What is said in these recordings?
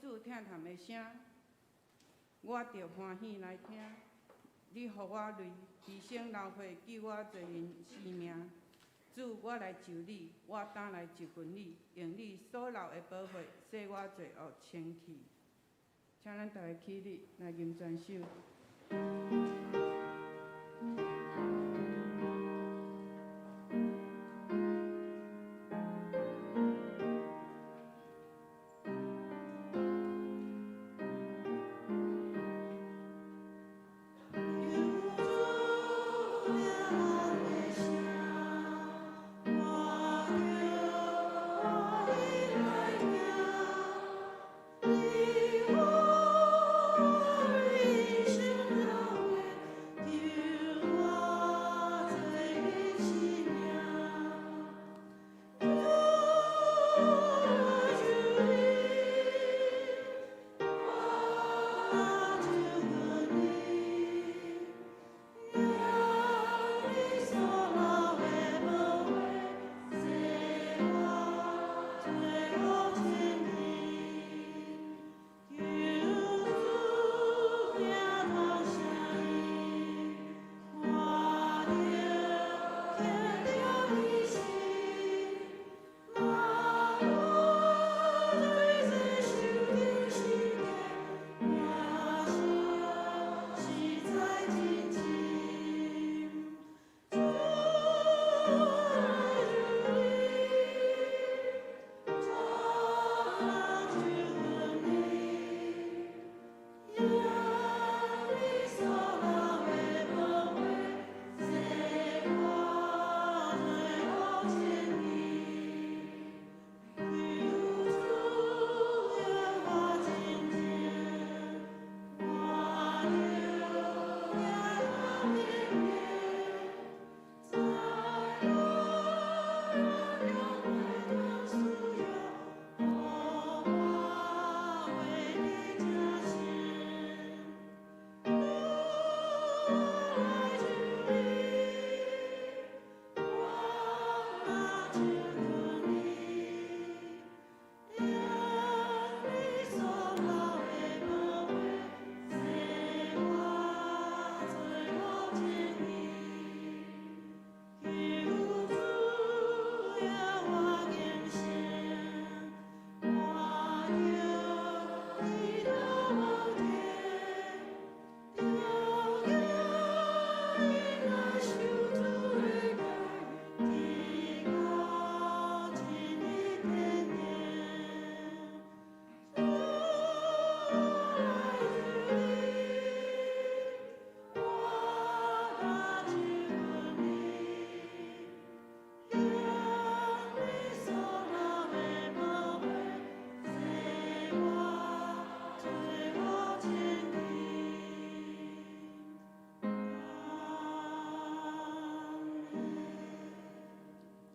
主疼痛的聲，我著歡喜來聽。你予我淚，犧牲流血救我罪人性命。主，我來就你，我當來就近你，用你所流的寶血洗我罪惡清去。請咱大家起立來吟全首。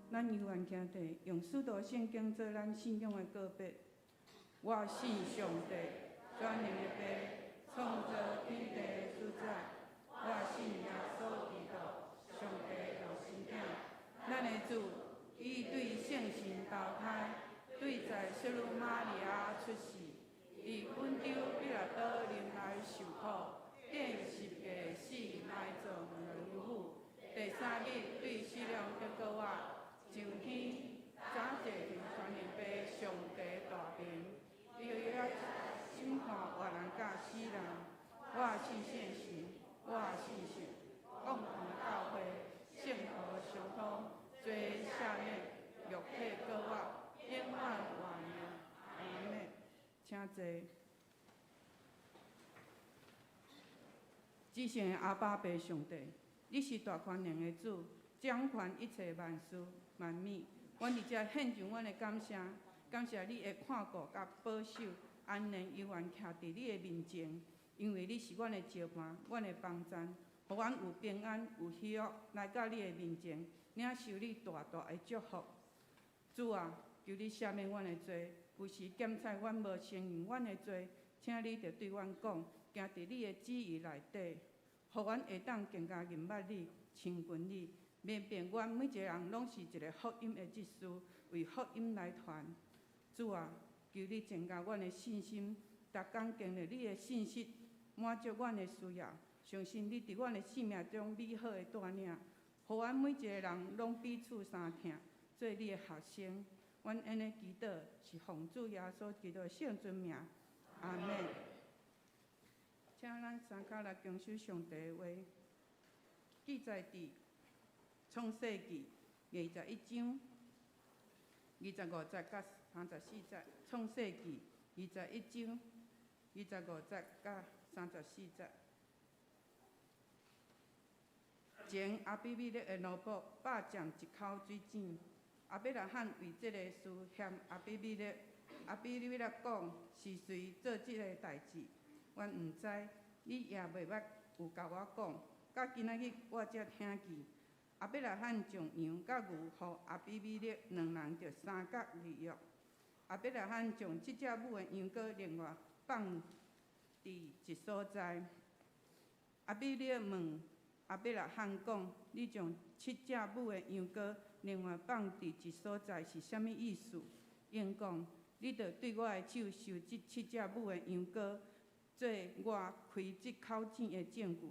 咱猶原徛佇用使徒聖經做咱信仰的告白。我信上帝，全能的父，創造天地的主宰。我信耶穌基督，上帝的獨生子，咱的主，伊對聖神投胎，對在聖女瑪利亞出世，佇本丟彼拉多臨來受苦，釘十架死埋葬落府，第三日對死人得復活，上天，轉坐佇全能父上帝大爿，伊欲來審判活人佮死人。我信聖神，我信聖共同的教會，聖徒相通，罪赦免，肉體復活，永遠活命。阿們。請坐。至聖的阿爸父上帝，你是大權能的主，掌權一切萬事萬物。阮佇遮獻上阮的感謝，感謝你的看顧佮保守，安然猶原徛佇你的面前，因為你是阮的石磐，阮的幫贊，予阮有平安、有喜樂，來到你的面前，領受你大大的祝福。主啊，求你赦免阮的罪，有時檢查阮無承認阮的罪，請你著對阮講，行佇你的旨意內底，予阮會當更加認捌你、親近你，明白阮每一个人攏是一个福音的祭司，為福音來傳。主啊，求你增加阮的信心，逐工經歷你的信實，滿足阮的需要。相信你佇阮的生命中美好的帶領，予阮每一个人攏彼此相疼，做你的學生。阮按呢祈禱，是奉主耶穌基督的聖尊名，阿們。請咱三跤來恭守上帝的話，記載佇創世記21章25節佮34節。創世記21章25節佮34節。前亞比米勒的奴僕霸佔一口水井，亞伯拉罕為這个事嫌亞比米勒。亞比米勒講：是誰做這个代誌？阮毋知，你也袂捌有共我講，到今仔日我才聽見。亞伯拉罕將羊佮牛予亞比米勒，兩人就相佮立約。亞伯拉罕將七隻母的羊羔另外放佇一所在。亞比米勒問亞伯拉罕講：你將七隻母的羊羔另外放佇一所在是啥物意思？𪜶講：你著對我的手收這七隻母的羊羔，做我開這口井的證據。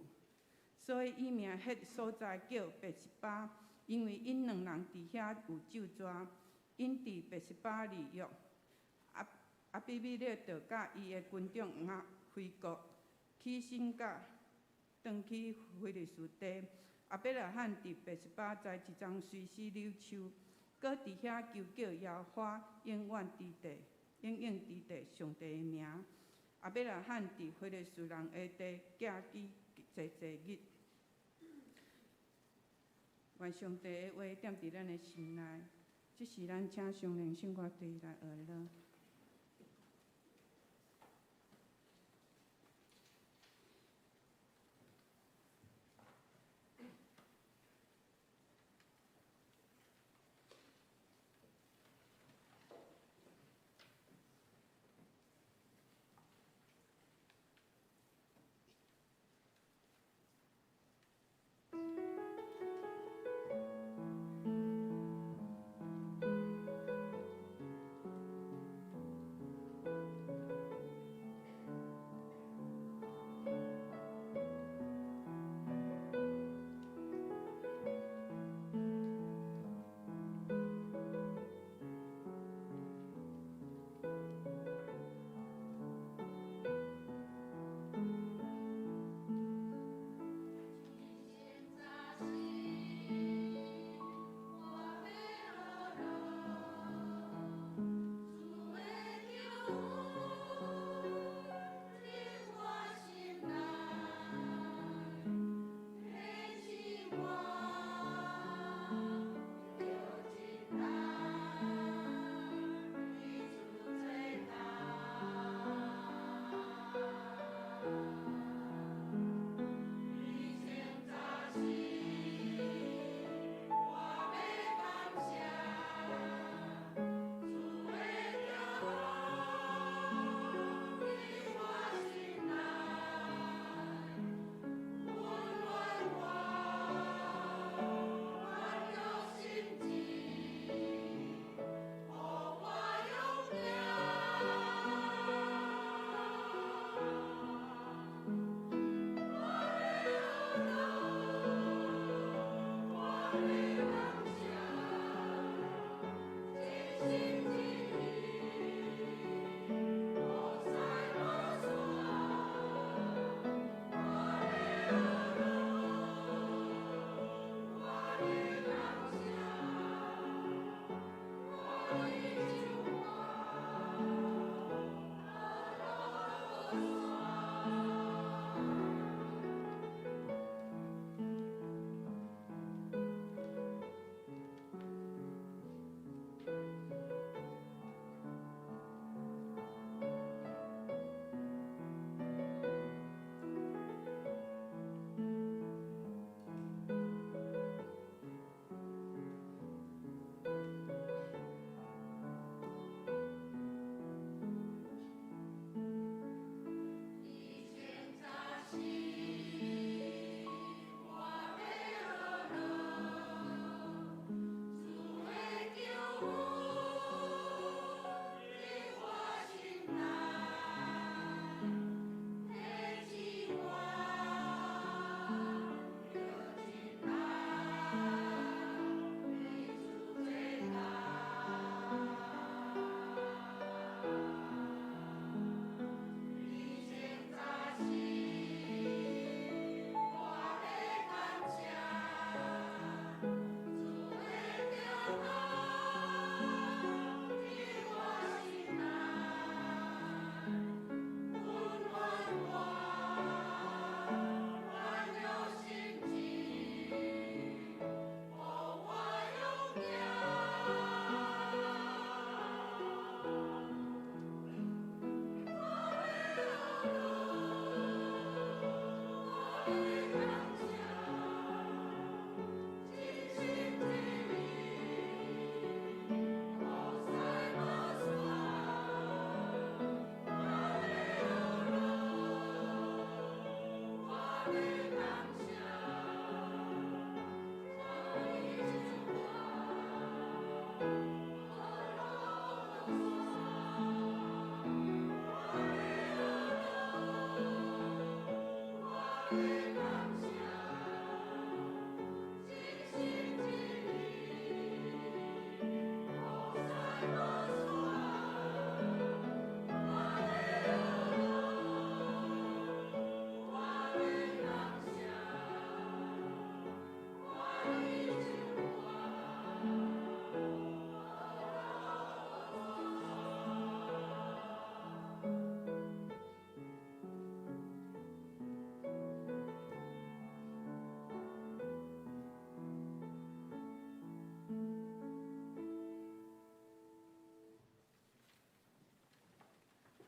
所以伊名彼所在叫別是巴，因為𪜶兩人佇遐有咒詛。𪜶佇別是巴立約。亞比米勒就佮伊的軍長回國，起身佮轉去非利士地。亞伯拉罕佇別是巴栽一叢隨時柳樹，閣佇遐求叫耶和華永遠之地、永應之地上帝的名。亞伯拉罕佇非利士人的地寄居濟濟日。願上帝的話踮佇咱的心內，這時咱請雙靈聖歌隊來學樂。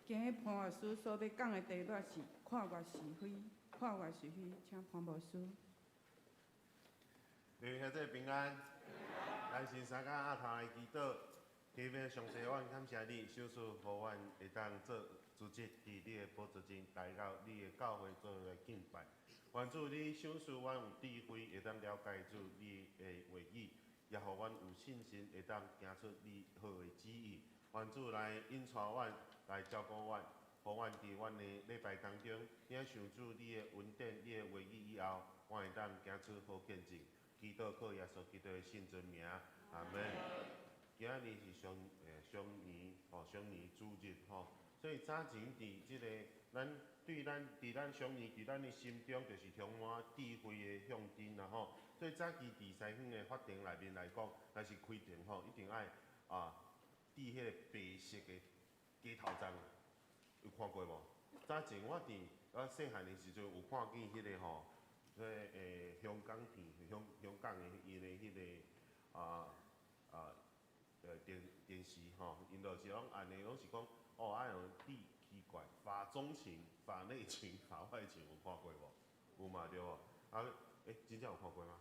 今日潘牧師所欲講的題目是跨越是非，跨越是非，請潘牧師。弟兄姊妹平安，咱先三工阿頭來祈禱，天父上帝，阮感謝你，賞賜予阮會當做主日佇你的寶座前來到你的教會做來敬拜。願主你賞賜阮有智慧，會當了解主你的話語，也予阮有信心，會當行出你好的旨意。願主來引帶阮，來照顧阮，予阮佇阮的禮拜當中，領受主你的恩典、你的話語以後，阮會當行出好見證。祈禱靠耶穌基督的聖尊名，阿門。今仔日是雙年吼，雙年主日吼，所以早前佇這個咱對咱佇咱雙年佇咱的心中，就是充滿智慧的象徵啦吼。所以早期佇西方的法庭內面來講，若是開庭吼，一定愛戴彼個白色的假頭鬃，有看過無？早前我佇我細漢的時陣有看見彼個吼。彼個香港片，香港的𪜶的彼個電視吼，𪜶就是攏按呢，攏是講哦，愛用戴奇怪，法中情、法內情、法外情，有看過無？有嘛對無？啊，真正有看過嗎？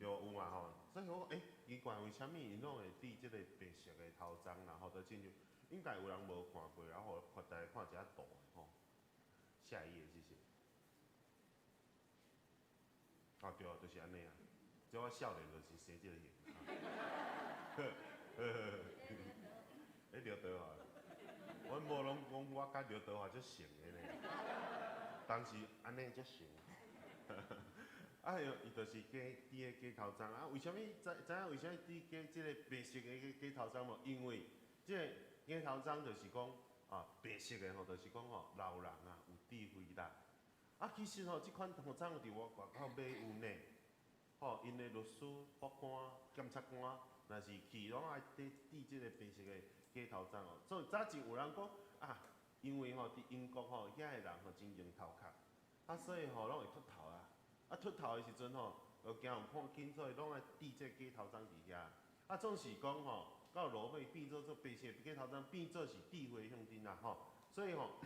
對，有嘛吼。所以我講，奇怪，為啥物𪜶攏會戴這個白色的頭鬃，然後都親像，應該有人無看過，然後予大家看一下圖吼。下一頁，謝謝。哦對，就是按呢啊。這我少年就是生這個型。劉德華，阮某攏講我佮劉德華足像的呢，當時按呢足像。啊，伊就是加戴個假頭鬃啊。為啥物知知影為啥物戴加這個白色的假頭鬃無？因為這個假頭鬃就是講啊，白色的吼，就是講吼老人啊有智慧啦。啊，其實吼，這款頭鬃佇外口買有呢，吼，𪜶的律師、法官、檢察官，若是去攏愛戴戴這個白色的假頭鬃哦。所以早前有人講啊，因為吼佇英國吼，遐个人吼真𠢕頭殼，啊，所以吼攏會禿頭啊。啊，禿頭的時陣吼，就驚有判緊，所以攏愛戴這個假頭鬃佇遐。啊，總是講吼，到落尾變做做白色假頭鬃，變做是智慧象徵啦吼。所以吼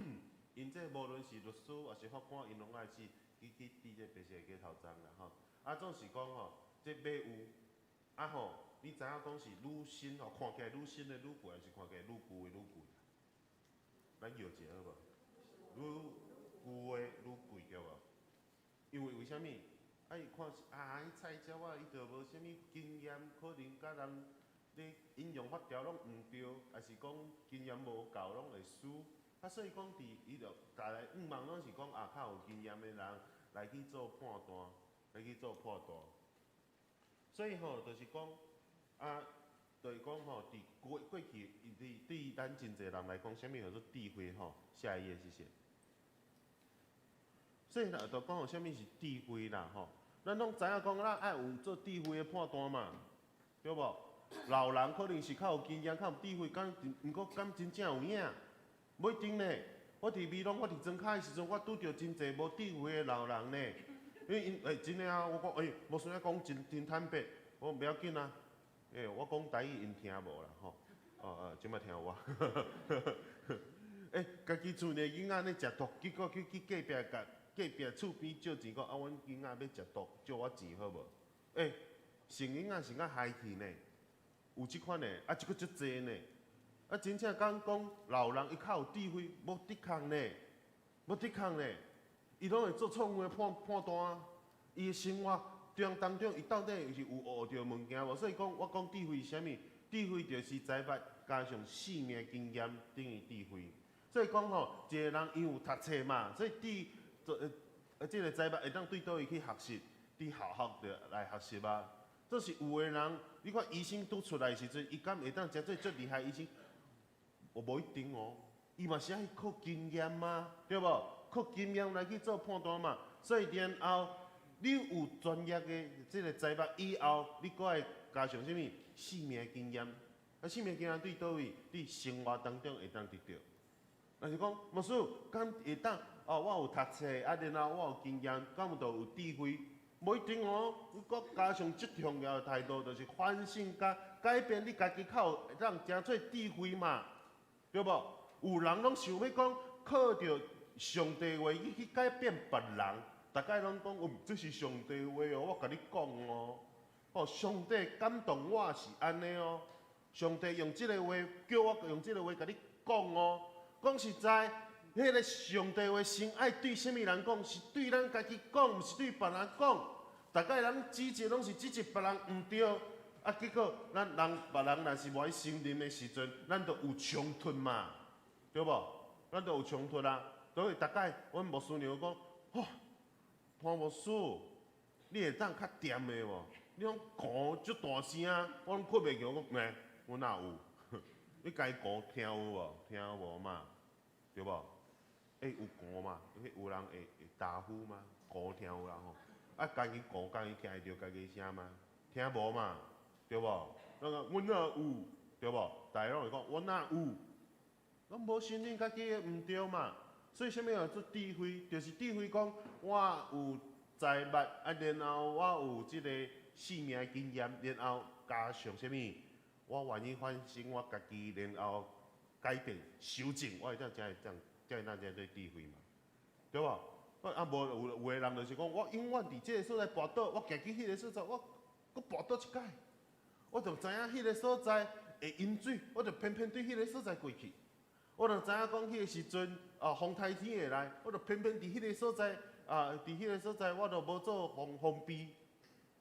，𪜶這無論是律師抑是法官，𪜶攏愛去去戴這白色的假頭鬃啦吼。啊，總是講吼，這馬有啊吼，你知影講是愈新吼，看起來愈新的愈貴，還是看起來愈舊的愈貴？咱搖一下好無？愈舊的愈貴對無？因為為啥物？啊，伊看啊，彼菜鳥仔伊就無啥物經驗，可能佮人咧引用法條攏毋對，抑是講經驗無夠，攏會輸。啊，所以講佇伊就逐个向望攏是講啊，較有經驗的人來去做判斷，來去做判斷。所以吼，就是講啊，就是講吼，佇過去，佇對咱真濟人來講，啥物叫做智慧吼？下一頁，謝謝。所以就講吼，啥物是智慧啦吼？咱攏知影講，咱愛有做智慧的判斷嘛，對無？老人可能是較有經驗、較有智慧，敢毋過敢真正有影？無一定呢。我佇美濃，我佇莊跤的時陣，我拄著真濟無智慧的老人呢。因為𪜶真的啊，我講無需要講真真坦白，我講袂要緊啊。我講台語𪜶聽無啦吼。哦哦，這擺聽有無？家己厝內囡仔咧食毒，結果去隔壁共隔壁厝邊借錢，講啊，阮囡仔欲食毒，借我錢好無？成囡仔成甲害去呢，有這款的，啊，這閣足濟呢。啊，真正講講老人伊較有智慧，無的確呢，無的確呢，伊攏會做錯誤的判斷。伊的生活中當中，伊到底是有學著物件無？所以講，我講智慧是啥物？智慧就是知捌加上生命經驗等於智慧。所以講吼，一個人伊有讀冊嘛，所以智做這個知捌會當對佗位去學習，佇學校就來學習啊。這是有的人，你看醫生拄出來的時陣，伊敢會當成做足厲害醫生？我無一定哦，伊嘛是愛靠經驗嘛，對無？靠經驗來去做判斷嘛。所以然後你有專業的這個知捌以後，你閣愛加上啥物？生命經驗。啊，生命經驗對佗位？佇生活當中會當得著。若是講，牧師，敢會當？哦，我有讀冊，啊，然後我有經驗，敢有就有智慧？無一定哦。你閣加上最重要的態度，就是反省佮改變你家己，較有會當成做智慧嘛，對無？有人攏想欲講靠著上帝話去改變別人，逐擺攏講，哦，這是上帝話哦，我共你講哦，哦，上帝感動我是按呢哦，上帝用這个話叫我用這个話共你講哦，講實在，彼个上帝話先愛對啥物人講？是對咱家己講，毋是對別人講。逐擺人指責攏是指責別人毋對，啊，結果咱人別人若是無愛承認的時陣，咱就有衝突嘛，對無？咱就有衝突啊。所以逐擺阮牧師娘講，吼，潘牧師，你會當較恬的無？你講講足大聲，我攏睏袂去。我講，欸，我哪有？你家己講聽有無？聽無嘛？對無？欸，有講嘛？有人會答覆嗎？講聽有人吼，啊，家己講家己聽會著家己聲嗎？聽無嘛？對無？咱講阮哪有？對無？逐个攏會講我哪有？攏無承認家己的毋對嘛？所以啥物叫做智慧？就是智慧講我有才捌，啊，然後我有這个生命的經驗，然後加上啥物？我願意反省我家己，然後改變、修正，我會當才會這樣，才會當這做智慧嘛，對無？啊，無有的人就是講，我永遠佇這个所在跋倒，我行去彼个所在，我閣跋倒一擺，我就知影彼个所在會淹水，我就偏偏對彼个所在過去。我就知影講，彼个時陣啊，風颱天會來，我就偏偏佇彼个所在啊，佇彼个所在，我就無做防備，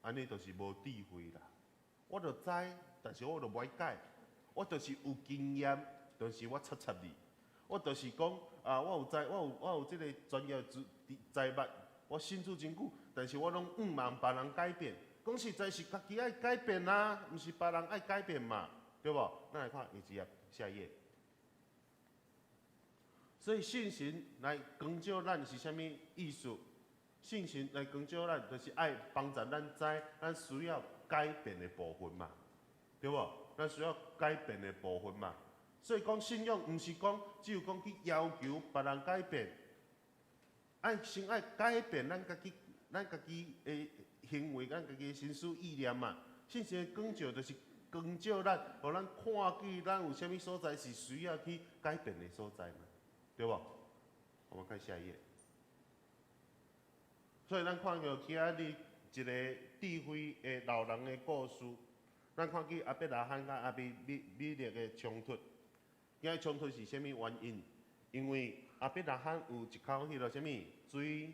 按呢就是無智慧啦。我就知，但是我就無愛改，我就是有經驗，就是我插插你，我就是講啊，我有知，我有這个專業知知捌，我信主真久，但是我攏向望別人改變。講實在是家己愛改變啊，毋是別人愛改變嘛，對無？咱來看下一頁，下一頁。所以聖神來光照咱是啥物意思？聖神來光照咱，就是愛幫助咱知咱需要改變的部分嘛，對無？咱需要改變的部分嘛。所以講信仰，毋是講只有講去要求別人改變，愛先愛改變咱家己，咱家己的行為，咱家己的心思意念嘛。聖神的光照就是光照咱，予咱看見咱有啥物所在是需要去改變的所在嘛，對無？我們看下一頁。所以咱看著今仔日一个智慧的老人的故事，咱看見亞伯拉罕佮亞比米勒的衝突。今日衝突是啥物原因？因為亞伯拉罕有一口彼个啥物水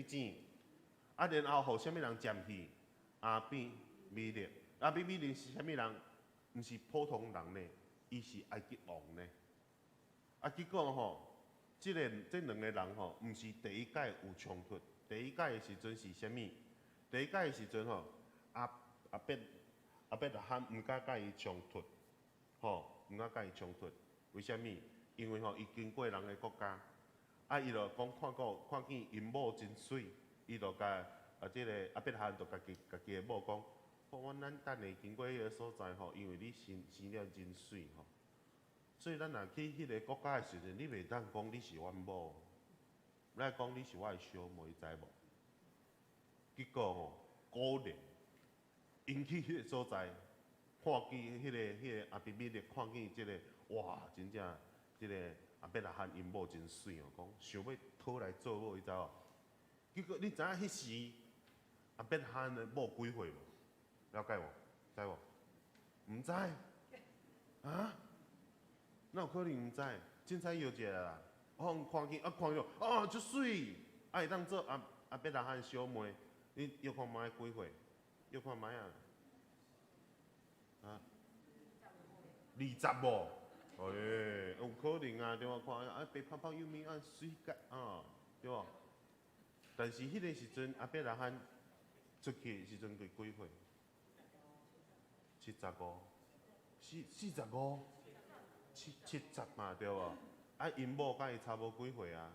井，啊，然後予啥物人佔去？亞比米勒。亞比米勒是啥物人？毋是普通人呢，伊是埃及王呢。啊，結果吼，這兩个人吼，毋是第一擺有衝突。第一擺的時陣是啥物？第一擺的時陣吼，亞伯拉罕毋敢佮伊衝突，吼，毋敢佮伊衝突。為啥物？因為吼，伊經過人的國家，啊，伊就講看過看見𪜶某真媠，伊就共啊，這个亞伯拉罕就家己的某講，講咱等下經過彼个所在吼，因為你生了真媠吼，所以咱若去彼个國家的時陣，你袂當講你是阮某，你愛講你是我的小妹，知無？結果吼，果然，𪜶去彼个所在，看見彼个亞比米勒，看見這个，哇，真正這个亞伯拉罕𪜶某真媠哦，講想欲討來做某，你知無？結果你知影彼時亞伯拉罕的某幾歲無？了解無？知無？毋知？啊？哪有可能毋知？凊彩搖一下啦。我看見啊，看著哦，足媠，啊會當做亞伯拉罕小妹，你搖看覓幾歲？搖看覓啊？啊？20無？欸，有可能啊，對無？看啊，白胖胖幼咪啊，媠甲啊，對無？但是彼个時陣，亞伯拉罕出去的時陣佢幾歲？75，45，70嘛，對無？啊，𪜶某佮伊差無幾歲啊？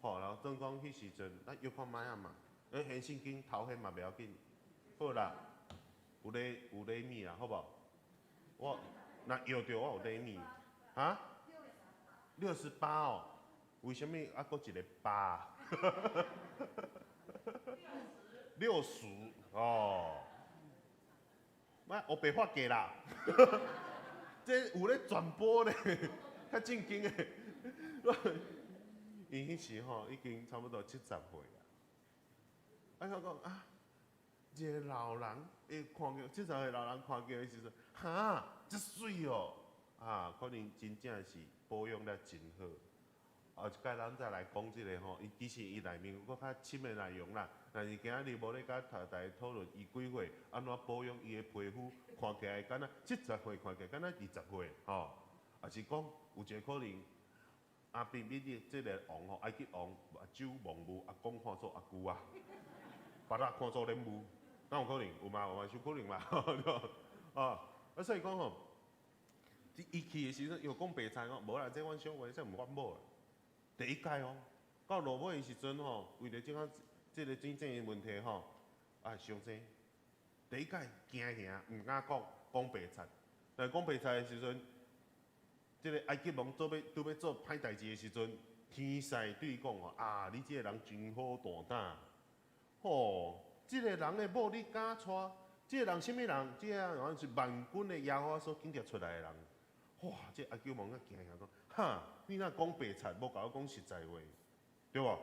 吼，然後等講彼時陣，咱搖看覓仔嘛？欸，掀聖經頭掀嘛袂要緊，好啦，有禮物啦，好無？我若搖著我有禮物，啊？68哦，為啥物猶閣一个八？60哦，莫烏白發過啦，這有咧轉播咧。較正經的。伊彼時吼已經差不多70歲啊。啊，我講啊，一個老人伊看見70歲老人看見的時陣，哈，遮媠哦，啊，可能真正是保養得真好。後一擺咱再來講這個吼，伊其實伊內面有閣較深的內容啦。但是今仔日無咧共大家討論伊幾歲，按怎保養伊的皮膚，看起來敢若七十歲，看起來敢若20歲吼。抑是講有一個可能，亞比米勒這个王吼，埃及王目睭蒙霧，阿公看做阿舅啊，腹仔看做恁母，敢有可能？有嗎？有嘛，有可能嘛？啊，啊，所以講吼，伊去的時陣又講白菜講，無啦，這阮小妹，這毋阮某。第一屆哦，到落尾的時陣吼，為著這個這个真正的問題吼，啊，傷濟。第一屆驚嚇，毋敢講，講白賊。但講白賊的時陣，這个埃及王做欲拄欲做歹代誌的時陣，天使對伊講吼：啊，你這個人真好大膽。吼，這个人的某你敢娶？這个人啥物人？這个人是萬軍的耶和華所揀擇出來的人。哇！這埃及王啊驚嚇講：哈，你若講白賊，無共我講實在話，對無？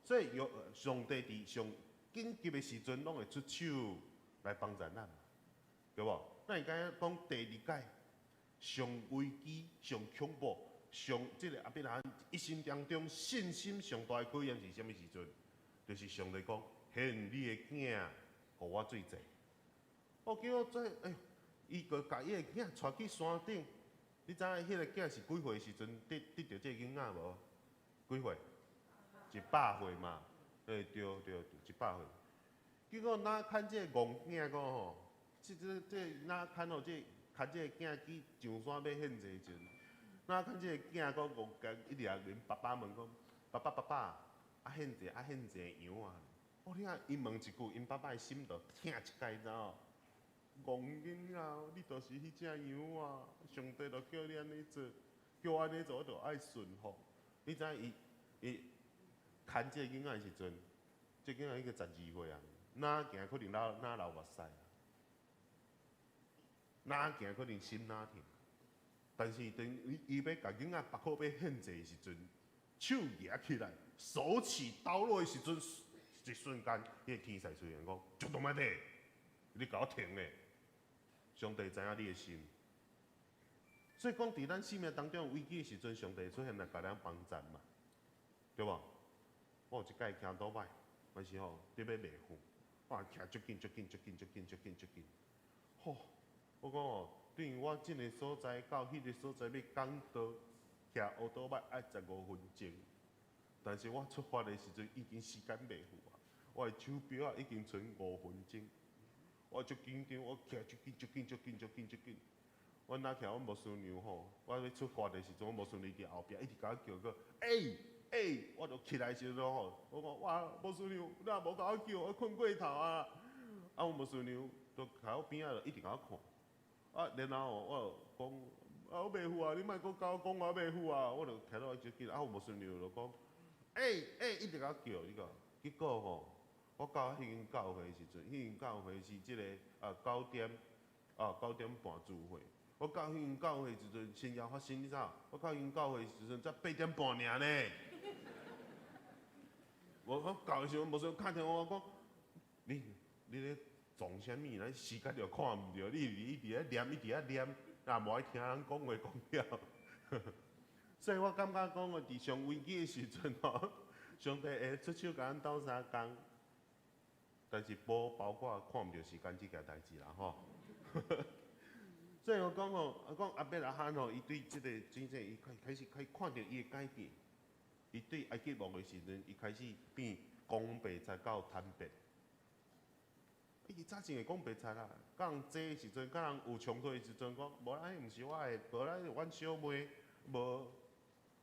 所以有上帝佇上緊急的時陣，攏會出手來幫助咱，對無？咱會敢講第二屆上危機、上恐怖、上這個亞伯拉罕一生當中信心上大的考驗是啥物時陣？就是上帝講：獻你的囝，予我做祭。哦，結果這哎，伊閣共伊的囝帶去山頂。你知影彼个囝是幾歲時陣得得著這个囡仔無？幾歲？100歲嘛。欸，對對對，100歲。結果哪牽這个戇囝講吼，這這這哪牽吼，這牽這个囝去上山欲獻祭時陣，哪牽這个囝講戇囝一直共𪜶爸爸問講：爸爸爸爸，啊獻祭啊獻祭羊啊？哦，你看伊問一句，𪜶爸爸的心就疼一解，知無？戇囡仔，你就是彼隻羊啊！上帝就叫你按呢做，叫我按呢做，我就愛順服。你知影伊伊牽這个囡仔的時陣，這囡仔已經12歲啊，哪行可能哪哪流目屎，哪行可能心哪疼。但是當伊伊欲共囡仔縛好欲獻祭的時陣，手舉起來，手起刀落的時陣，一瞬間，彼个天使出現講：就動麥得，你共我停咧！上帝知影你的心，所以講佇咱生命當中危機的時陣，上帝出現來共咱幫助嘛，對無？我有一擺騎倒擺，嘛是吼佇欲袂赴，哇，騎足緊足緊足緊足緊足緊足緊，吼！我講哦，對於我這个所在到彼个所在欲講道，騎烏托擺愛15分鐘，但是我出發的時陣已經時間袂赴啊，我的手錶仔已經賰5分鐘。我足緊張，我騎足緊足緊足緊足緊足緊。我若騎阮牧師娘吼，我欲出發的時陣，阮牧師娘佇後壁一直共我叫講，欸欸，我就起來時陣吼，我講哇，牧師娘，你若無共我叫，我睏過頭啊！啊，阮牧師娘就徛我邊仔，就一直共我看。啊，然後我就講，啊，我袂赴啊，你莫閣共我講我袂赴啊！我就騎到足緊，啊，阮牧師娘就講，欸欸，一直共我叫，你講，結果吼。我到彼間教會時陣，彼間教會是這个啊九點啊9點半聚會。我到彼間教會時陣，先要發生，你知影？我到彼間教會時陣才8點半爾呢。我我到的時陣，牧師敲電話我講，你你咧創啥物？咱時間就看毋著，你一直咧念，一直咧念，也無愛聽人講話講了。所以我感覺講，我佇上危機的時陣吼，上帝會出手共咱鬥相共。但是無包括看毋著時間這件代誌啦吼。所以我講吼，啊講亞伯拉罕吼，伊對這个真正伊開開始開看著伊的改變，伊對埃及王的時陣，伊開始變講白賊到坦白。伊早前會講白賊啦，佮人爭的時陣，佮人有衝突的時陣，講無啦，彼毋是我的，無啦，阮小妹，無。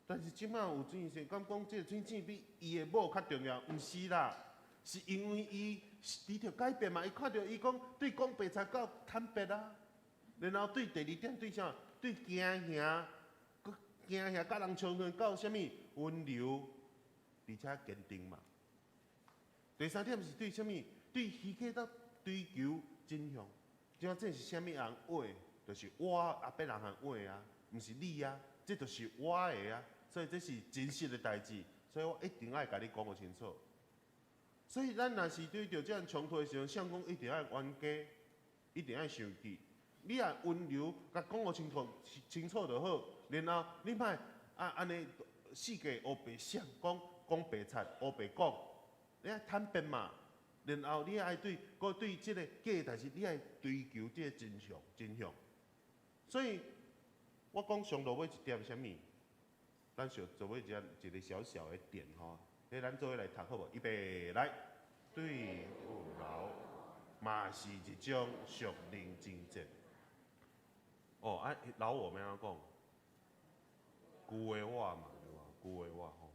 但是這擺有水井，敢講這个水井比伊的某較重要？毋是啦。是因為伊是佇著改變嘛？伊看著伊講對講白賊到坦白啊，然後對第二點對啥？對驚嚇，閣驚嚇佮人衝突到啥物溫柔，而且堅定嘛。第三點是對啥物？對虛假到追求真相。這這是啥物人話？就是我亞伯拉罕話啊，毋是你啊。這就是我的啊，所以這是真實的代誌，所以我一定愛共你講予清楚。所以咱若是對著這樣衝突的時陣，相講一定愛冤家，一定愛生氣。你若溫柔，共講予清楚，清楚就好。然後你莫啊按呢四界烏白想，講講白賊烏白講，你愛坦白嘛。然後你愛對，閣對這個假的代誌，你愛追求這個真相，真相。所以，我講上落尾一點啥物？咱小做尾一一個小小的點吼，彼咱做伙來讀好無？預備來，對付老嘛是一種屬靈征戰。哦，啊，老我欲按怎講？舊的我嘛，對無？舊的我吼，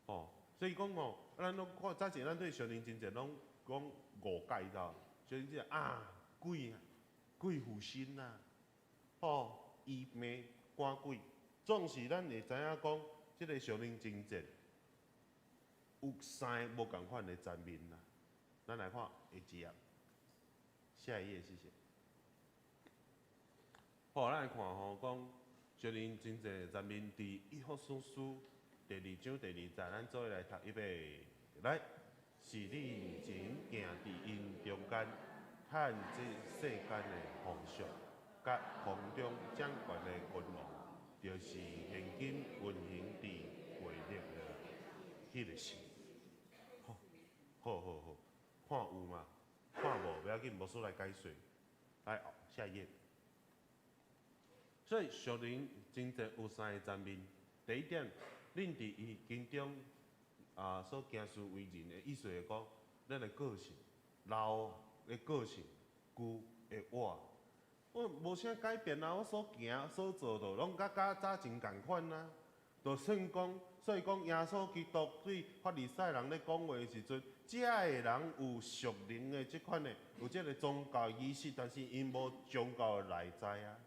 哦，所以講吼，咱攏看早前咱對屬靈征戰攏講誤解，知無？屬靈征戰啊，鬼啊，鬼附身啊，吼，醫病趕鬼，總是咱會知影講，這個屬靈征戰有三個無仝款的層面啦。咱來看下一頁，下一頁謝謝。好，咱來看吼，講屬靈征戰的層面，佇以弗所書第二章第二節，咱做伙來讀，預備來，是恁前行佇𪜶中間，趁這世間的風俗，佮空中掌權的君王，就是現今運行佇權力的彼個神。好，好好好，看有嗎？看無，不要緊，牧師來解說。來，下一頁。所以屬靈征戰有三個層面。第一點，恁佇伊經中啊所行事為人的意思是講，咱的個性、老的個性、舊的我，我無啥改變啊，我所行所做的攏佮早前仝款啊。就算講，所以講耶穌基督對法利賽人咧講話的時陣，遮的人有屬靈的這款的，有這个宗教儀式，但是𪜶無宗教的內在啊。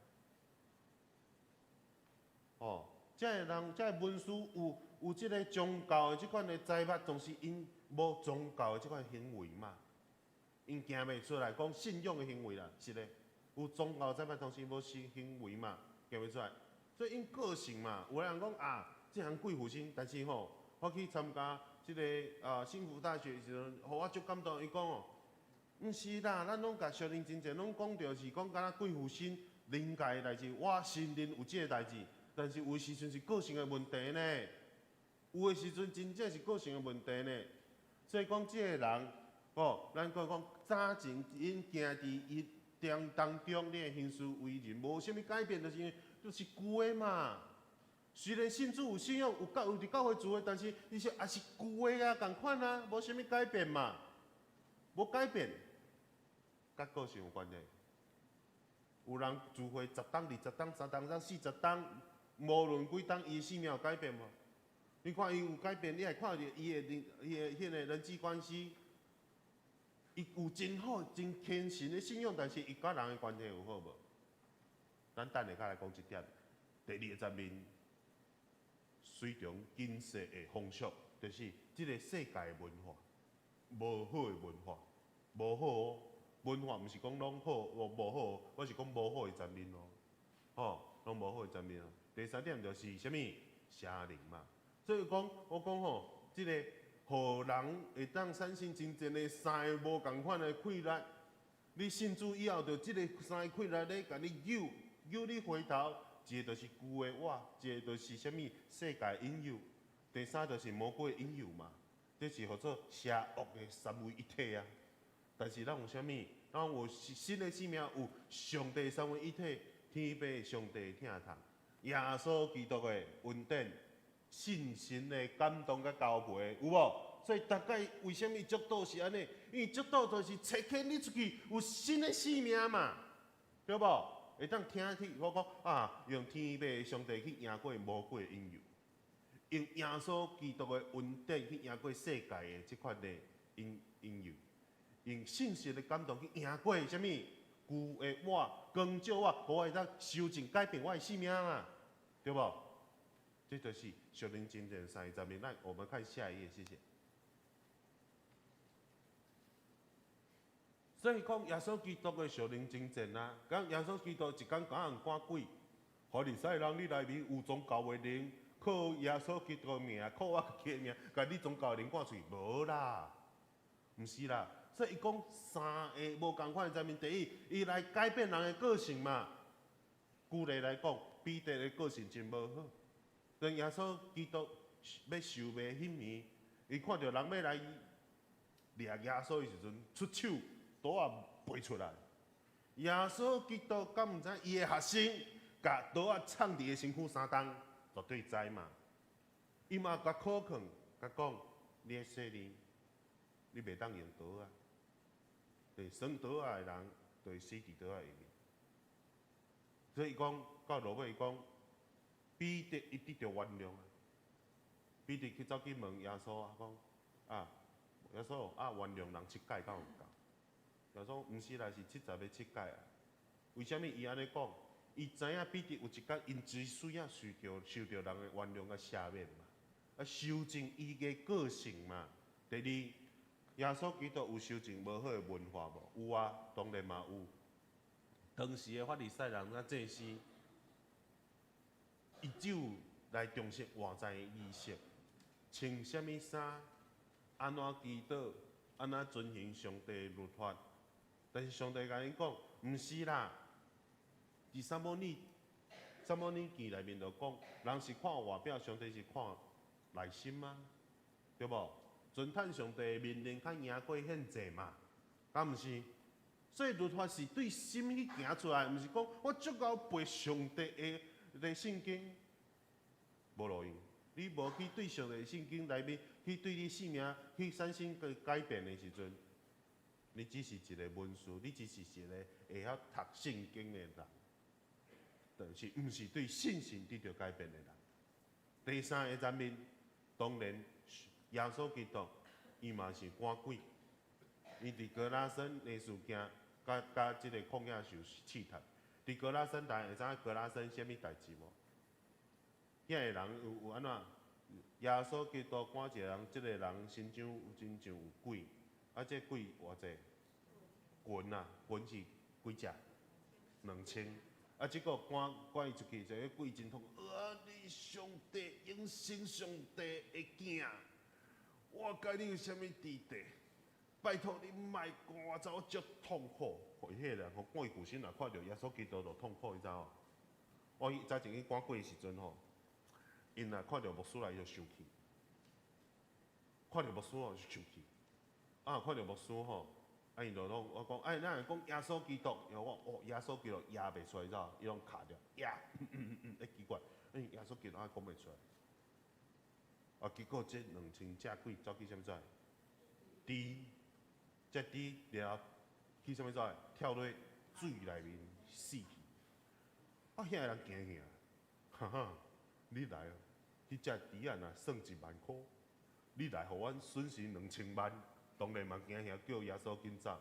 哦，遮的人，遮的文士有這个宗教的這款的財物，但是𪜶無宗教的這款行為嘛，𪜶行袂出來講信仰的行為啦，是的，有宗教財物，但是無行行為嘛，行袂出來。所以𪜶個性嘛，有的人講啊，這人鬼附身，但是吼，我去參加這个啊幸福大學的時陣，予我足感動。伊講哦，毋是啦，咱攏共屬靈征戰攏講著是講敢若鬼附身靈界的代誌，我承認有這个代誌。但是有時陣是個性的問題呢，有的時陣真正是個性的問題呢。所以講這个人，哦，咱閣講早前𪜶行佇伊中當中，你的行事為人無啥物改變，就是舊的嘛。雖然信主有信仰，有教有佇教會聚會，但是伊是也是舊的啊，仝款啊，無啥物改變嘛，無改變，佮個性有關係。有人聚會十冬、20冬、三冬、40冬，無論幾冬，伊的生命有改變無？你看伊有改變，你會看著伊的人、伊的彼個人際關係，伊有真好、真虔誠的信仰，但是伊佮人的關係有好無？咱等下較來講這點。第二個層面，隨從今世的風俗，就是這个世界的文化，無好的文化，無好哦。文化毋是講攏好，無無好，我是講無好的層面哦，吼，攏無好的層面哦。第三點就是啥物？邪靈嘛。所以講，我講吼，這个予人會當產生真正的三个無仝款的氣力。你信主以後，就這个三个氣力咧，共你誘誘你回頭，一个就是舊的我，一個就是啥物世界引誘，第三就是魔鬼引誘嘛。這是號做邪惡的三位一體啊。但是咱有啥物？咱有新的生命，有上帝三位一體，天父上帝疼痛，耶穌基督的恩典，信心的感動佮交陪，有無？所以逐擺為啥物祝禱是按呢？因為祝禱就是差遣你出去，有新的生命嘛，對無？會當聽去我講啊，用天父上帝去贏過魔鬼的引誘，用耶穌基督的恩典去贏過世界的這款的引引誘。用信心的感動去贏過啥物舊的我，光照我，予我會當修正改變我的生命啊，對無？這就是屬靈征戰三個層面。來，我們看下一頁，謝謝。所以講耶穌基督的屬靈征戰啊，講耶穌基督一工共人趕鬼，法利賽人，你內面有宗教的靈，靠耶穌基督的名，靠我家己的名，共你宗教的靈趕出去，無啦，毋是啦。所以伊講三个無仝款的層面，第一，伊來改變人的個性嘛。舉例來講，彼得的個性真無好。當耶穌基督欲受賣彼暝，伊看著人欲來掠耶穌的時陣，出手刀仔飛出來。耶穌基督敢毋知伊的學生共刀仔藏佇伊身軀3冬，絕對知嘛。伊嘛共考勸，共講：你的細膩，你袂當用刀仔。對，耍刀仔的人，就會死佇刀仔下面。所以伊講到落尾，伊講彼得伊得著原諒啊。彼得去走去問耶穌啊，講啊，耶穌啊，原諒人七擺敢有夠？耶穌毋是啦，是70个7擺啊。為啥物伊按呢講？伊知影彼得有一工𪜶只需要受著人的原諒佮赦免嘛，啊，修正伊的個性嘛。第二，耶穌基督有修正無好的文化無？有啊，當然嘛有。當時的法利賽人佮祭司，伊只有來重視外在的儀式，穿啥物衫，按怎祈禱，按怎遵行上帝的律法。但是上帝共𪜶講，毋是啦。佇撒母耳記內面就講，人是看外表，上帝是看內心啊，對無？遵趁上帝的命令，較贏過獻祭嘛，敢毋是？所以律法是對心去行出來，毋是講我足𠢕背上帝的聖經，無路用。你無去對上帝的聖經內面去對你生命去產生個改變的時陣，你只是一個文士，你只是一個會曉讀聖經的人，但是毋是對信心得著改變的人。第三个層面，當然耶穌基督伊嘛是趕鬼，伊佇格拉森的事件，佮佮這個曠野受試探。佇格拉森，大家會知影格拉森啥物代誌無？遐个人有按怎？耶穌基督趕一個人，這個人身上有真像有鬼，啊，這鬼偌濟？群啊，群是幾隻？2000。啊，這個趕趕伊出去，這個鬼真痛苦。啊！你上帝永生上帝的囝，我佮你有啥物弟弟？拜託你莫趕我走，我足痛苦。彼個人吼，趕伊附身若看著耶穌基督就痛苦，你知無？我早前去趕鬼的時陣吼，𪜶若看著牧師來就生氣，看著牧師吼就生氣。啊，看著牧師吼，啊，𪜶就攏我講，哎，咱若講耶穌基督，然後我哦，耶穌基督耶袂出來，你知無？伊攏卡著，耶，欸奇怪，欸，耶穌基督啊講袂出來。啊，結果這2000隻鬼走去啥物所在？豬，這豬然後去啥物所在？跳落水內面死去。啊，遐个人驚去啊！哈哈，你來哦，彼隻豬仔若算1萬箍，你來予阮損失2000萬，當然嘛驚嚇，叫耶穌緊走。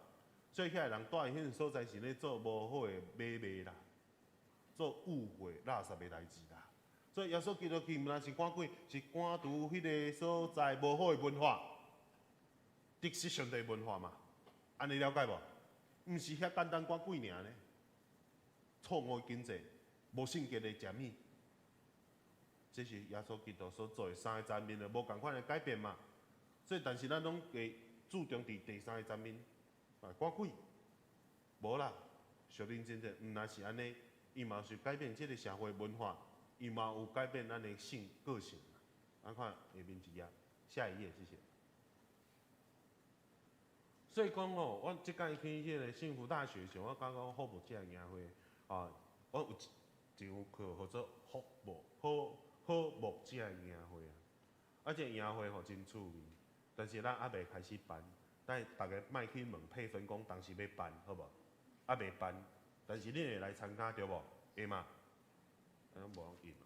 所以遐个人蹛佇彼個所在是咧做無好的買賣啦，做污穢垃圾的代誌啦。所以耶穌基督去毋但是趕鬼，是趕除彼個所在無好的文化，敵視上帝文化嘛。按呢了解無？毋是遐簡單趕鬼爾呢。錯誤的經濟，無聖潔的食物，這是耶穌基督所做的三個層面的無仝款的改變嘛。所以，但是咱攏會注重佇第三個層面，啊，趕鬼，無啦，屬靈真正毋但是按呢，伊嘛是改變這個社會文化，伊嘛有改變咱的性個性。咱看下面一頁，下一頁，謝謝。所以講吼，我這擺去彼個幸福大學時，我感覺好牧者營會啊，我有一堂課號做好牧好好牧者營會啊。啊，這個營會吼真趣味，但是咱猶未開始辦，等逐家莫去問佩芬講當時欲辦，好無？猶未辦，但是你會來參加對無？會嗎？啊，無人應哦。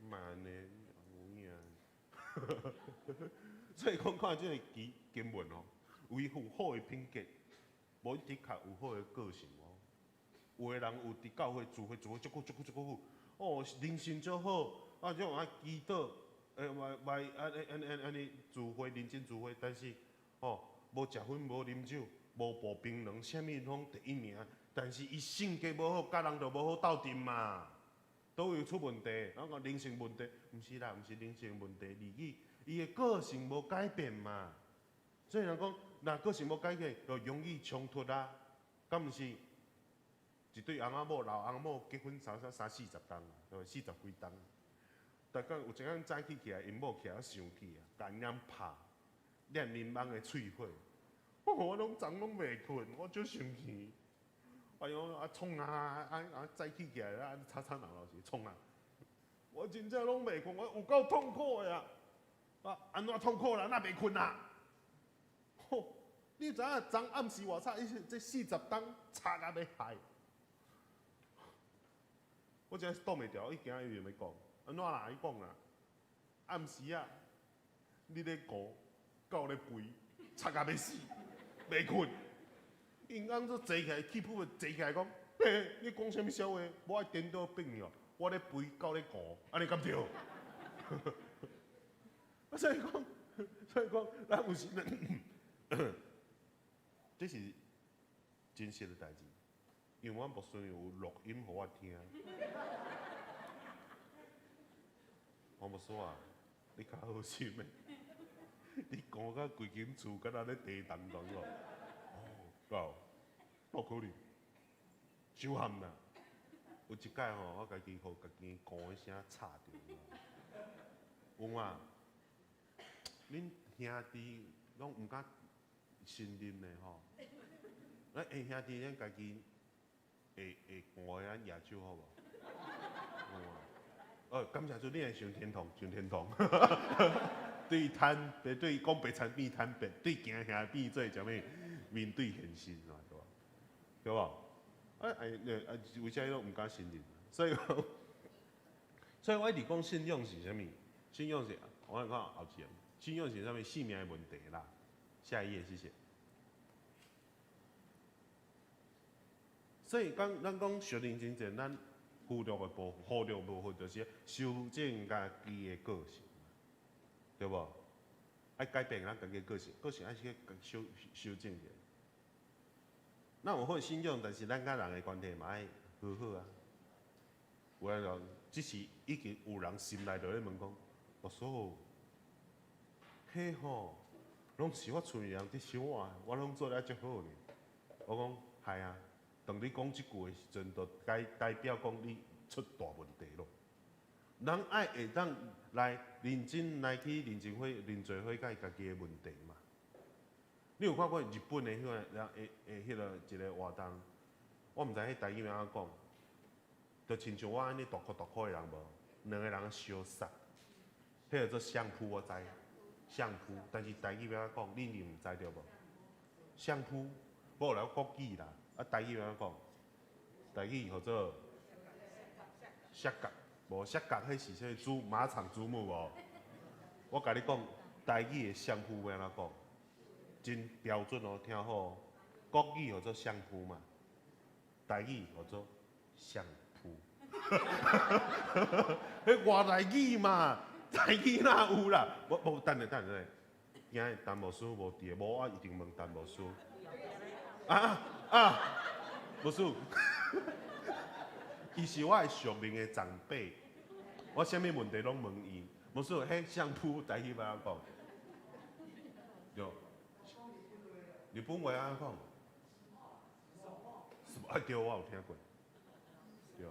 莫按呢，有影。所以講看這個經文哦，維護好的品格，無的確有好的個性哦。有的人有佇教會聚會聚會足久足久足久久，哦，靈性足好，啊，這種愛祈禱，欸，嘛嘛按呢按呢按呢聚會認真聚會，但是吼，無食薰，無啉酒，無薄檳榔，啥物攏第一名。但是伊性格無好，佮人就無好鬥陣嘛，佗位出問題？咱講靈性問題，毋是啦，毋是靈性問題，而伊伊的個性無改變嘛。所以人講，若個性無改變，就容易衝突啊。敢毋是？一對翁仔某、老翁某結婚三三三四十冬，對四十幾冬。逐工有一工早起起來，𪜶某起來生氣啊，共𪜶拍，念面網的喙火。我攏昨攏袂睏，我足生氣。哎喲，啊創啊啊啊！早起起來啊，吵吵鬧鬧是創啊！我真正攏袂睏，我有夠痛苦的啊！啊，按怎痛苦啦？哪袂睏啊？吼！你知影昨暗時偌早，伊這四十冬吵甲欲害。我真是擋袂牢，伊今日又欲講，按怎啦？伊講啦，暗時啊，你咧顧，狗咧吠，吵甲欲死，袂睏。𪜶翁做坐起來，氣噗噗坐起來講：嘿，你講啥物痟話？我愛顛倒變哦，我咧吠，狗咧顧，按呢敢對？啊，所以講，所以講，咱有時，這是真實的代誌，因為阮牧師有錄音予我聽。黃牧師啊，你較好心的，你講甲規間厝敢若咧地動動哦。哦，夠，哪可能？傷譀啦！有一擺吼，我家己予家己講的聲吵著。有啊，恁兄弟攏毋敢承認的吼。咱下兄弟咱家己會會寒的咱舉手好無？有啊。哦，感謝主，你會上天堂，上天堂。對坦白，對講白賊變坦白，對驚嚇變做啥物？面對現實嘛，對無？對無？啊哎啊，為啥攏毋敢承認？所以講，所以我一直講信仰是啥物？信仰是，我來看後一頁，信仰是啥物？性命的問題啦。下一頁，謝謝。所以講，咱講屬靈征戰，咱忽略的部分，忽略部分就是修正家己的個性，對無？愛改變咱家己的個性，個性愛去修修正者。咱有好信仰，但是咱佮人的關係嘛愛和好啊。有的人只是已經有人心內就咧問講，牧師，彼吼攏是我厝裡人佇想我，我攏做了足好呢。我講係啊，當你講這句的時陣，就代代表講你出大問題咯。人愛會當來認真來去認真化認罪悔改家己的問題嘛。你有看過日本的彼個人會會彼個一個活動？我毋知彼台語按怎講，就親像我按呢大箍大箍的人無，兩個人相殺，彼個做相撲我知，相撲，但是台語按怎講，你毋知對無？相撲，無啦，國語啦，啊台語按怎講？台語號做摔角，無摔角，彼是啥物豬馬場豬母無？我共你講，台語的相撲欲按怎講？真標準哦，聽好哦。國語號做相撲嘛，台語號做相撲。彼外來語嘛，台語哪有啦？無無，等下等下，今日陳牧師無佇，無我一定問陳牧師。啊啊，牧師，伊是我的屬靈的長輩，我啥物問題攏問伊。牧師，彼相撲台語欲按怎講？對。日本話按怎講？啊對，我有聽過。對。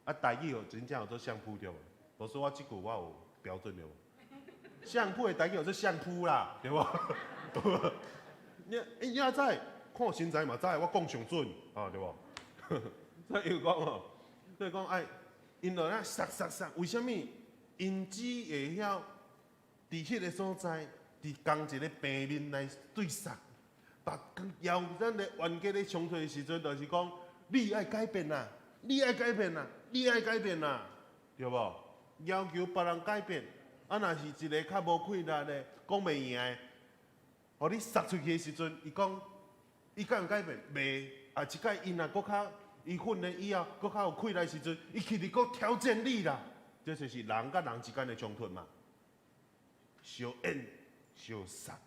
啊，台語哦，真正有做相撲對無？無說我這句我有標準對無？相撲的台語叫做相撲啦，對無？你你也知，看身材嘛知，我講上準，哦對無？所以講哦，所以講愛，𪜶就咧殺殺殺，為啥物？𪜶只會曉佇彼個所在，佇仝一个平面來對殺。逐工邀咱咧冤家咧衝突的時陣，就是講你愛改變啦，你愛改變啦，你愛改變啦，對無？要求別人改變，啊，若是一個較無氣力的，講袂贏的，予你殺出去的時陣，伊講伊敢有改變？袂。啊，這擺伊若閣較，伊訓練以後閣較有氣力的時陣，伊去直閣挑戰你啦。這就是人佮人之間的衝突嘛，相演相殺。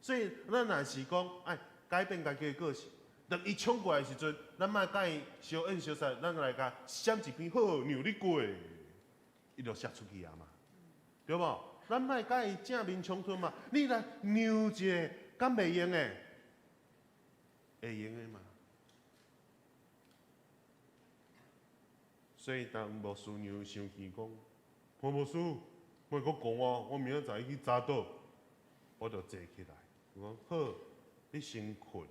所以，咱若是講愛改變家己的個性。當伊衝過來的時陣，咱莫共伊相應相殺，咱來共閃一邊，好，讓你過，伊就摔出去啊嘛，對無？咱莫共伊正面衝突嘛，你來讓一下，敢袂用的？會用的嘛。所以當牧師娘生氣講，潘牧師，莫閣講我，我明仔載去早島，我就坐起來，我講好，你先睏。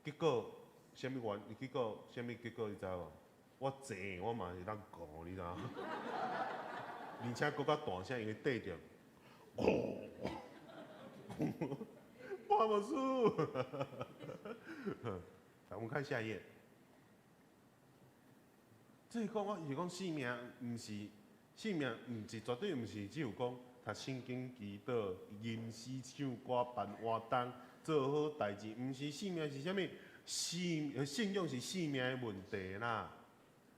結果啥物原？結果啥物結果你知無？我坐我嘛會當講，你知無？而且閣較大聲，因為綴著，潘牧師。來，我們看下一頁。這個講我是講性命，毋是性命，毋是絕對毋是只有講讀聖經、祈禱、吟詩、唱歌、辦活動、做好代誌，毋是性命是啥物？信仰是性命的問題啦。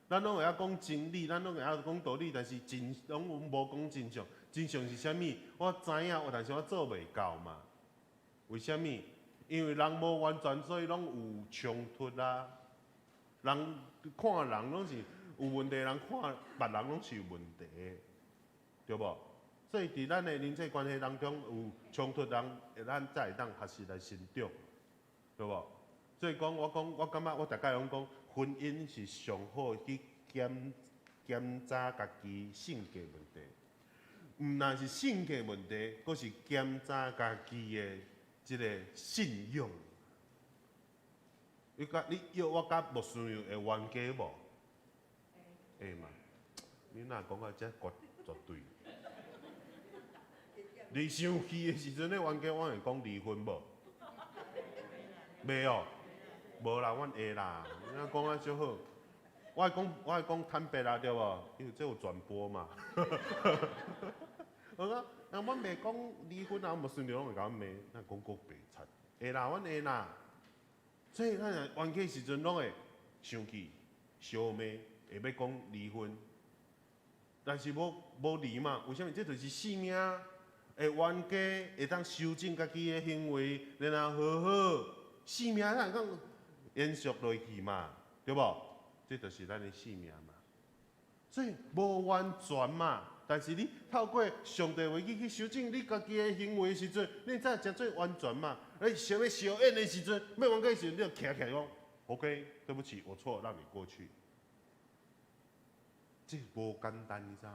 咱攏會曉講真理，咱攏會曉講道理，但是真攏無講真相。真相是啥物？我知影，但是我做袂到嘛。為啥物？因為人無完全，所以攏有衝突啊。人看人攏是有問題，人看別人攏是有問題，對無？所以佇咱的人際關係當中有衝突，人咱才會當學習來成長，對無？所以講，我講，我感覺我逐擺攏講，婚姻是上好去檢查家己性格問題。毋但是性格問題，閣是檢查家己的這個信仰。你佮你約我佮牧師娘會冤家無？會嘛？你若講甲遮絕絕對？你生氣的時陣咧冤家，我會講離婚無？袂哦，無啦，阮會啦。你若講啊足好，我會講坦白啦，對無？因為這有轉播嘛。我講，啊，阮袂講離婚啊，牧師娘攏會共阮罵，咱講閣白賊。會啦，阮會啦。所以咱若冤家時陣攏會生氣、相罵，會欲講離婚。但是無無離嘛？為啥物？這就是性命。會冤家會當修正家己的行為，然後和好，性命咱講延續落去嘛，對無？這就是咱的性命嘛。所以無完全嘛，但是你透過上帝話語去修正你家己的行為的時陣，你才會誠做完全嘛。你想欲相應的時陣，欲冤家的時陣，你就徛起來講，OK，對不起，我錯，讓你過去。這無簡單，你知影？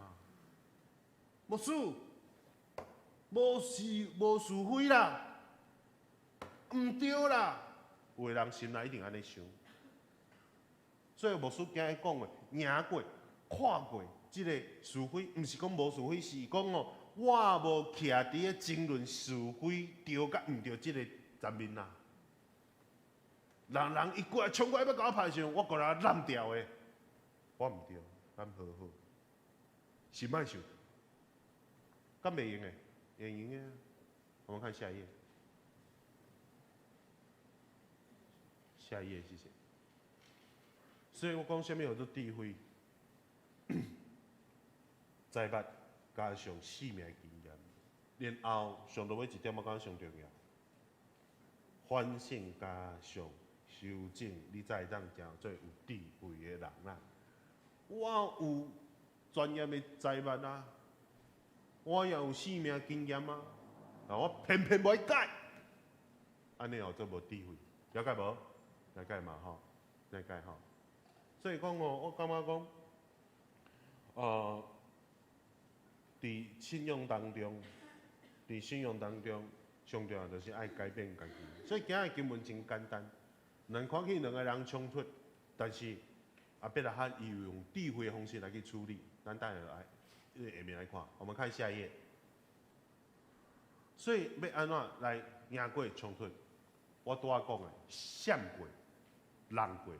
牧師，無是無是非啦，毋對啦，有的人心內一定按呢想。所以牧師今日講的，贏過、跨過這個是非，毋是講無是非，是講哦，我無徛佇咧爭論是非對佮毋對這個層面啦。人人伊過來衝過來欲共我拍的時陣，我過來攬掉的，我毋對，咱和好，是莫想，敢袂用的？會用的。我們看下一頁，下一頁，謝謝。所以我講啥物叫做智慧？財物加上性命的經驗，然後上落尾一點我感覺上重要，反省加上修正，你才會當成做有智慧的人啦。我有專業的財物啊，我也有性命經驗啊，但我偏偏無愛改，按呢號做無智慧，了解無？了解嘛吼？了解吼？所以講哦，我感覺講，佇信仰當中，佇信仰當中，上重要就是愛改變家己。所以今日經文真簡單，兩看起兩個人衝突，但是亞伯拉罕伊有用智慧的方式來去處理。咱等下來下面來看，我們看下一頁。所以欲按怎來贏過衝突？我拄仔講的，閃過、讓過、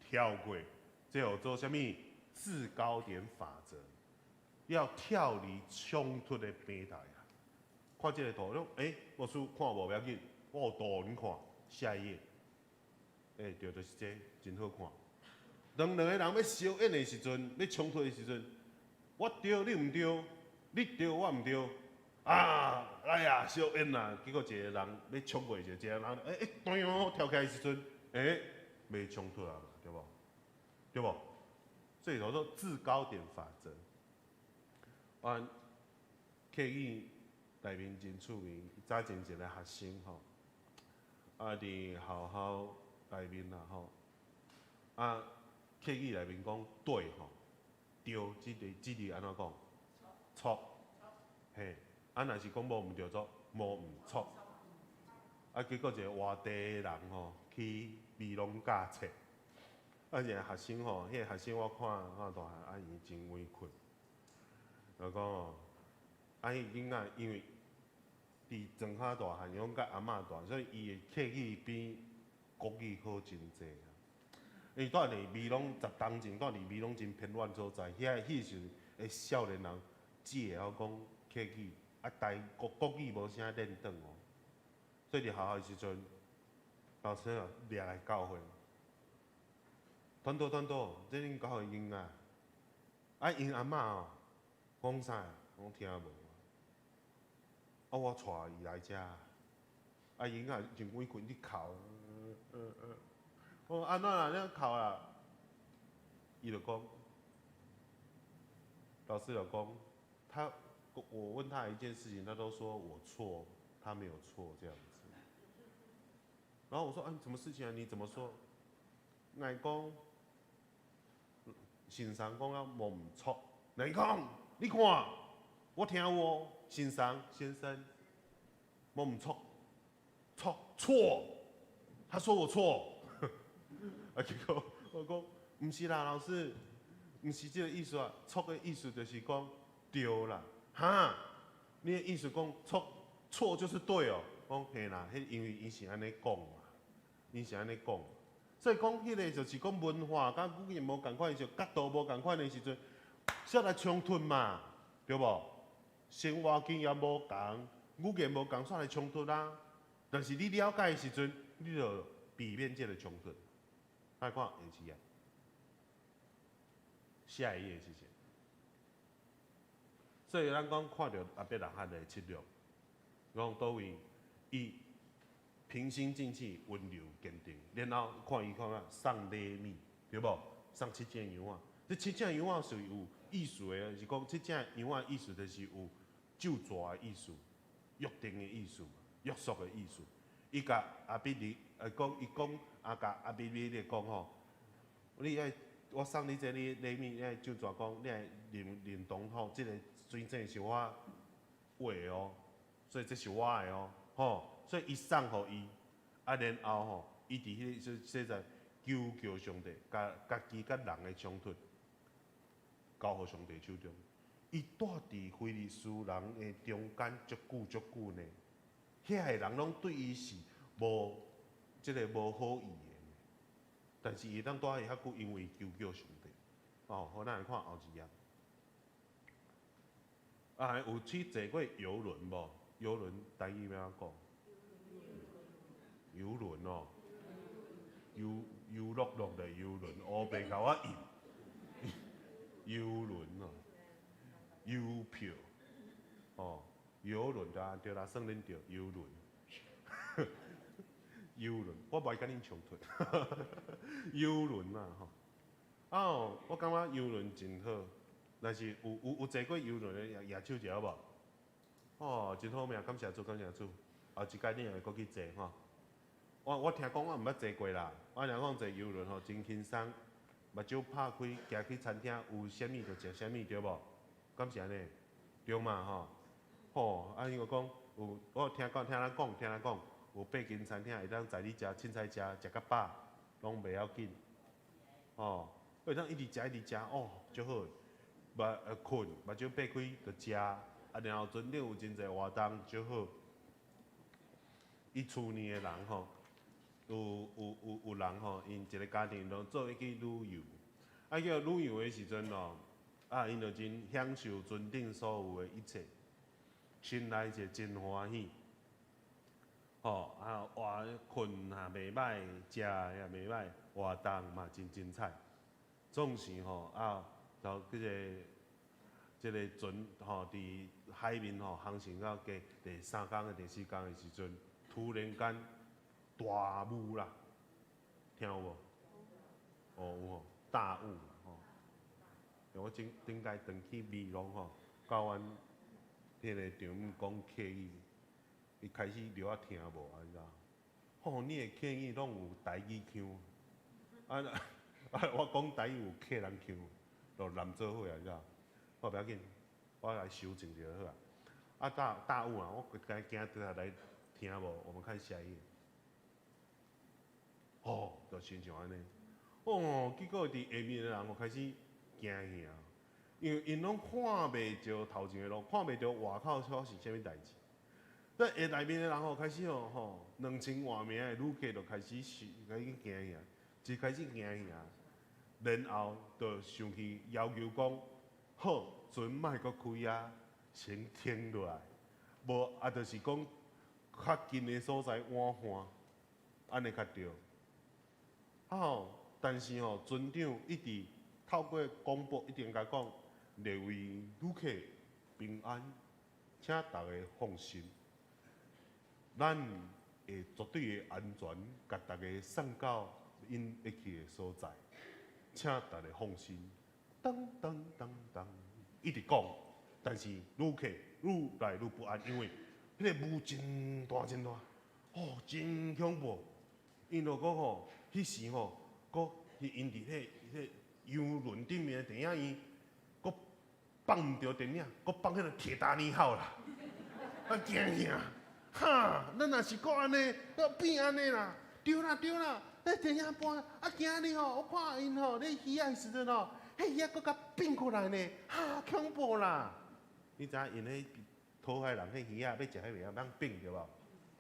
跳過，這叫做啥物？制高點法則，要跳離衝突的平台啊！看這個圖，你欸，牧師看無欲緊，我有圖予恁看。下一頁，欸，對，就是這個，真好看。當兩個人欲相應的時陣，欲衝突的時陣，我對你毋對，你對我毋對，啊，來啊，燒煙啊！結果一個人欲衝過去，一個人欸欸，咚跳起來時陣，欸，袂衝突啊，對無？對無？所以叫做制高點法則。阮客語內面真趣味，早前一個學生吼，啊，佇學校內面啦吼，啊，客語內面講對吼，對，這个這字按怎講？錯，嘿，啊，若是講無毋著做無毋錯。啊，結果一個外地的人吼去美濃教冊，啊，一個學生吼，彼個學生我看看大漢，啊，伊真委屈，就講哦，啊，彼囡仔因為佇莊跤大漢，伊攏佮阿嬤大，所以伊的客語比國語好真濟啊。伊蹛佇美濃10冬前，蹛佇美濃真偏遠所在，遐彼時的少年人只會曉講客語，啊，台國國語無啥練轉哦。所以佇學校的時陣，老師啊掠來教會，傳道傳道，這恁教會囡仔，啊，𪜶阿嬤哦，講啥，攏聽無。啊，我帶伊來遮，啊，囡仔真委屈，咧哭，我講按怎啦？你哭啦？伊就講，老師就講，他，我問他一件事情，他都說我錯，他沒有錯這樣子。然後我說，啊，什麼事情啊？你怎麼說？𠊎講，先生講啊，無毋錯。你講，你看，我聽有哦，先生，先生，無毋錯，錯錯，他說我錯。啊，結果我講，毋是啦，老師，毋是這個意思啊，錯的意思就是講對啦，哈，你的意思講錯錯就是對哦，講嘿啦，彼因為伊是按呢講嘛，伊是按呢講，所以講彼個就是講文化佮語言無仝款的時陣，角度無仝款的時陣，才來衝突嘛，對無？生活經驗無仝，語言無仝，煞來衝突啦。但是你了解的時陣，你就避免這個衝突。來看下一頁，下一頁謝謝。所以咱講看著亞伯拉罕的策略，講佗位伊平心靜氣、溫柔堅定，然後看伊看啊送禮物，對無？送七隻羊仔，這七隻羊仔是有意思的，是講七隻羊仔意思就是有咒詛的意思、約定的意思、約束的意思。伊共亞比米講，伊講啊，共亞比米勒講吼，你愛我送你這個禮物，你愛咒詛講，你愛認認同吼，這個水井是我挖的哦，所以這是我的哦，吼，所以伊送予伊，啊，然後吼，伊佇彼個所在求叫上帝，共家己佮人的衝突交予上帝手中。伊蹛佇非利士人的中間足久足久呢，遐個人攏對伊是無這个無好意的，但是伊會當蹛佇遐久，因為求叫上帝。哦，好，咱來看後一頁。啊，有去坐過遊輪無？遊輪台語欲按怎講？遊輪哦，遊遊樂樂的遊輪，烏白共我印。遊輪哦，郵票，哦，遊輪對啊，對啦，算恁對，遊輪。遊輪，我無愛佮恁衝突。遊輪啊，吼，啊哦，我感覺遊輪真好，若是有有有坐過遊輪的，舉手者好無？哦，真好命，感謝主，感謝主。後一擺你也會閣去坐吼。我我聽講我毋捌坐過啦，我聽講坐遊輪吼真輕鬆，目睭拍開，行去餐廳有啥物就食啥物，對無？敢是按呢？對嘛吼？吼，啊伊就講有，我聽講聽人講聽人講，有八間餐廳會當載你食凊彩食，食較飽，攏袂要緊。哦，會當一直食一直食，哦，足好。目睏目睭擘開就食，啊然後船頂有真濟活動，足好。伊厝內的人吼，有有有有人吼，𪜶一个家庭攏做伙去旅遊，啊叫旅遊的時陣吼，啊𪜶就真享受船頂所有的一切，心內就真歡喜。吼啊哇，睏也袂䆀，食也袂䆀，活動嘛真精彩。總是吼啊，就這個這个船吼佇海面吼航行到過第三工的第四工的時陣，突然間大霧啦，聽有無？哦有吼，大霧啦吼。我頂頂擺轉去美濃吼，教阮彼个丈母講客語，伊開始著仔聽無啊，你知影？吼，你的客語攏有台語腔，啊啊！我講台語有客人腔，就濫做伙啊，你知影？我不要緊，我來修正就好啊。啊大大霧啊，我共驚倒來聽無？我們看下一頁。哦，就親像按呢。哦，結果佇下面的人哦開始驚嚇，因為𪜶攏看袂著頭前的路，看袂著外口發生啥物代誌。那下內面的人吼開始吼吼，2000外名的旅客就開始是開始驚嚇，就開始驚嚇，然後就上去要求講，好，船莫閣開啊，先停落來，無啊，就是講較近的所在換岸，按呢較對。啊吼，但是吼，船長一直透過廣播一定共講，列位旅客平安，請大家放心。咱會絕對的安全，共大家送到𪜶欲去的所在，請大家放心。當當當當，一直講，但是旅客愈來愈不安，因為彼个霧真大真大，哦，真恐怖。𪜶就講吼，彼時吼，閣𪜶佇彼个遊輪頂面的電影院，閣放毋著電影，閣放彼个鐵達尼號啦，啊驚嚇！哈，咱若是閣按呢，閣變按呢啦，對啦對啦，咧電影播啊，今日吼，我看𪜶吼咧魚仔的時陣吼，彼魚仔閣共變過來呢，哈，恐怖啦！你知影𪜶彼討海人彼魚仔欲食彼袂曉通變對無？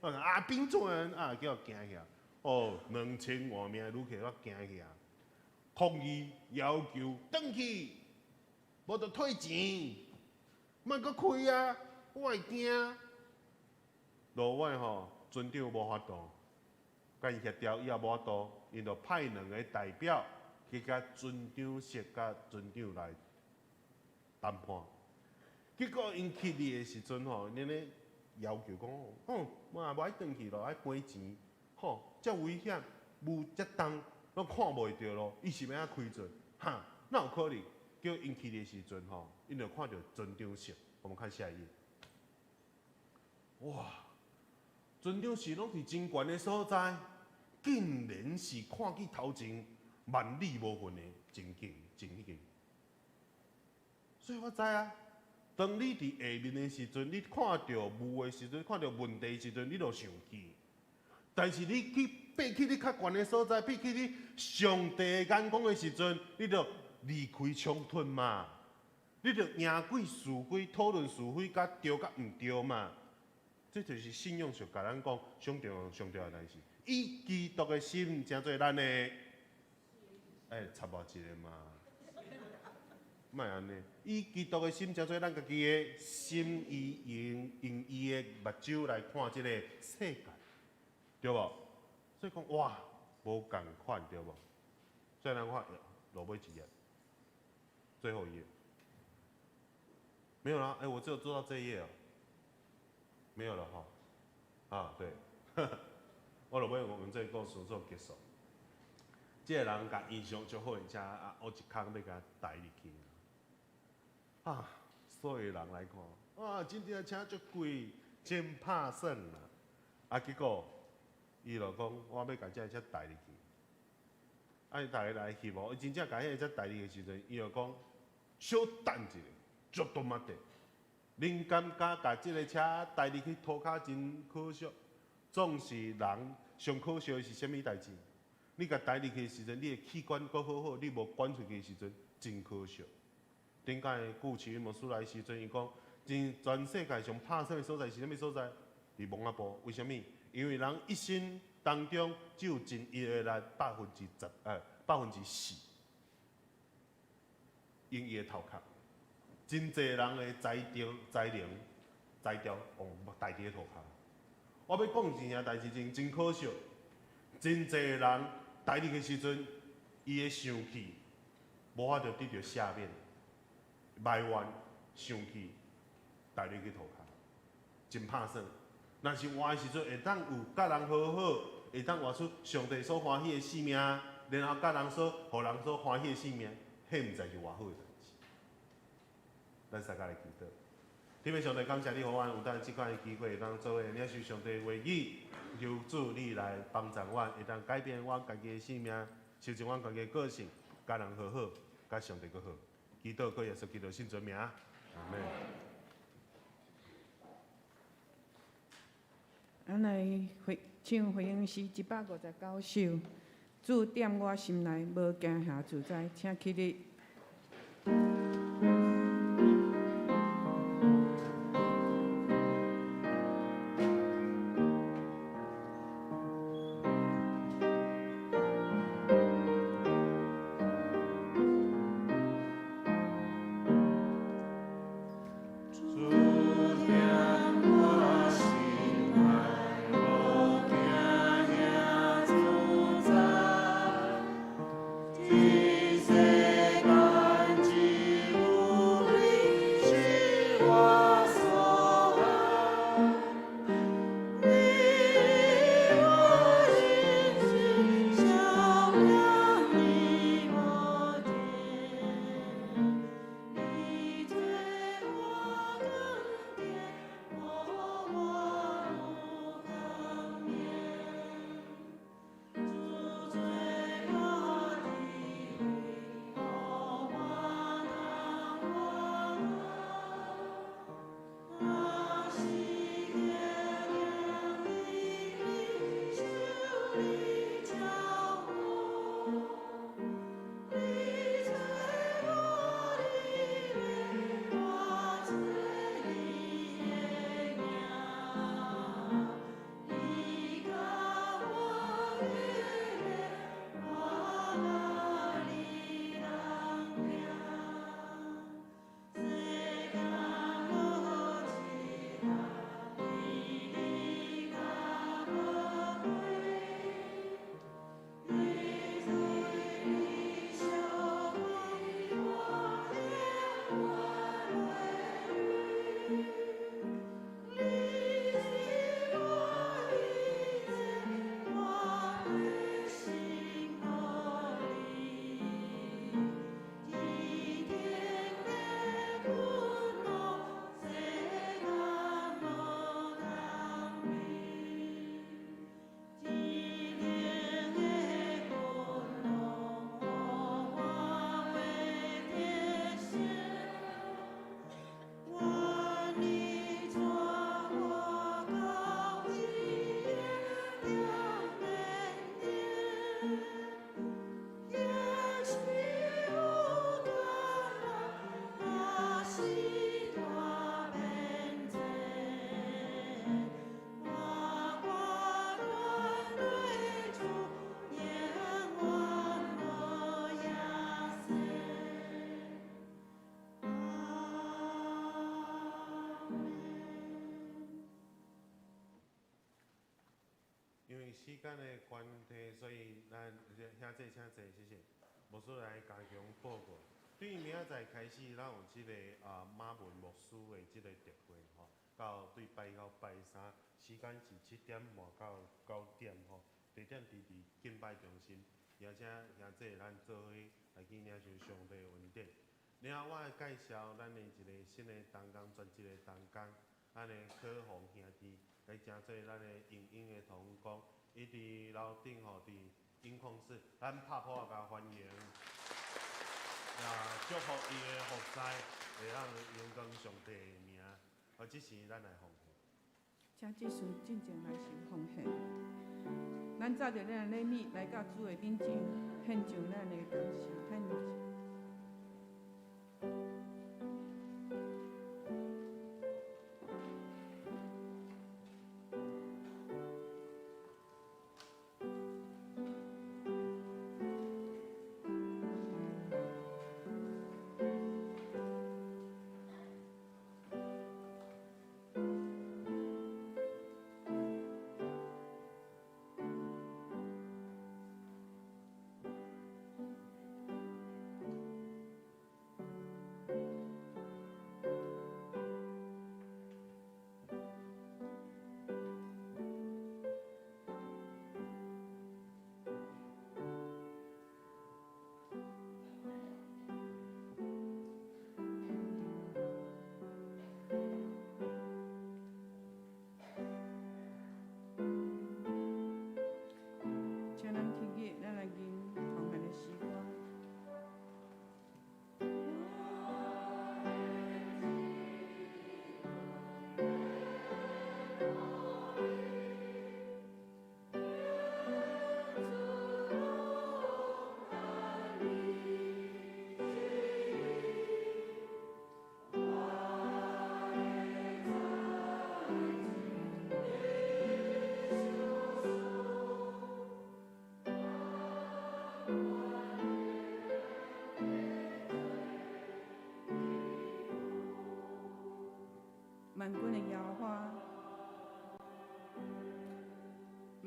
啊變做啊，叫驚起來！哦，2000外名旅客我驚起來，抗議要求轉去，無就退錢，莫閣開啊！我會驚。落尾吼，船長無法度，共𪜶協調伊也無法度，𪜶就派兩个代表去共船長室共船長來談判。結果𪜶去的時陣吼，𪜶咧要求講，吼，我也無愛轉去咯，愛賠錢，吼，遮危險，霧遮重，攏看袂著路，伊是欲按怎開船？哈，哪有可能？叫𪜶去的時陣吼，𪜶就看著船長室。我們看下一頁。哇！船長室攏佇真懸的所在，竟然是看見頭前萬里無雲的情景，情景。所以我知啊，當你佇下面的時陣，你看著霧的時陣，看著問題的時陣，你就生氣。但是你去爬去你較懸的所在，爬去你上帝的眼光的時陣，你就離開衝突嘛，你就贏過是非，討論是非，佮對佮毋對嘛。這就是信仰上共咱講上重要、上重要的代誌。以基督的心，成做咱的，欸，插我一个嘛，莫按呢。以基督的心，成做咱家己的心，伊用用伊的目睭來看這個世界，對無？所以講哇，無仝款對無？所以咱看落尾一頁，最後一頁，沒有啦。欸，我只有做到這一頁哦。沒有了哈，啊對，我落尾我們這個故事做結束。這个人共印象足好，而且啊，我一空欲共帶入去。啊，所有人來看，啊，真正車足貴，真拍算啦。啊，結果伊就講，我欲共這个車帶入去。啊，伊逐个來翕哦，伊真正共彼个車帶入去的時陣，伊就講，小等一下，ちょっと待って。恁感覺共這个車帶入去塗跤真可惜？總是人上可惜的是啥物代誌？你共帶入去的時陣，你的器官閣好好，你無捐出去的時陣，真可惜。頂擺顧啟牧師來的時陣，伊講，真全世界上拍算的所在是啥物所在？佇墓仔埔。為啥物？因為人一生當中只有盡伊的力10%，4%，用伊的頭殼。真濟人的才調、才能、才調，往帶佇咧塗跤。我欲講一件代誌，真真可惜。真濟人帶入去時陣，伊會生氣，無法度得著赦免、埋怨。生氣，帶你去塗跤，真拍算。若是活的時陣會當有佮人和好，會當活出上帝所歡喜的生命，然後佮人所予人所歡喜的生命，彼毋知是偌好的代誌。咱三家來祈禱。天父上帝，感謝你，予阮有當這款的機會，會當做伙領受上帝話語，求主你來幫助阮，會當改變阮家己的生命，修正阮家己的個性，佮人和好，佮上帝閣好。祈禱靠耶穌基督聖尊名，阿們。咱來回唱回應詩159首，主踮我心內，無驚嚇自在，請起立。因為時間的關係，所以咱兄弟請坐，謝謝。牧師來加強報告。對明仔載開始，咱有這個馬文牧師的這個特會吼，到對拜一到拜三，時間是7點半到9點吼，地點佇敬拜中心，邀請兄弟咱做伙來去領受上帝恩典。然後我來介紹咱的一個新的同工，全職的同工，咱的柯宏兄弟來成做咱的影音的同工，伊佇樓頂吼，佇音控室，咱拍鼓仔共歡迎，也祝福伊的服侍，會當榮光上帝的名。啊，這時咱來奉獻。請執事進前來受奉獻。咱紮著咱的禮物來到主的面前，獻上咱的感謝，獻上。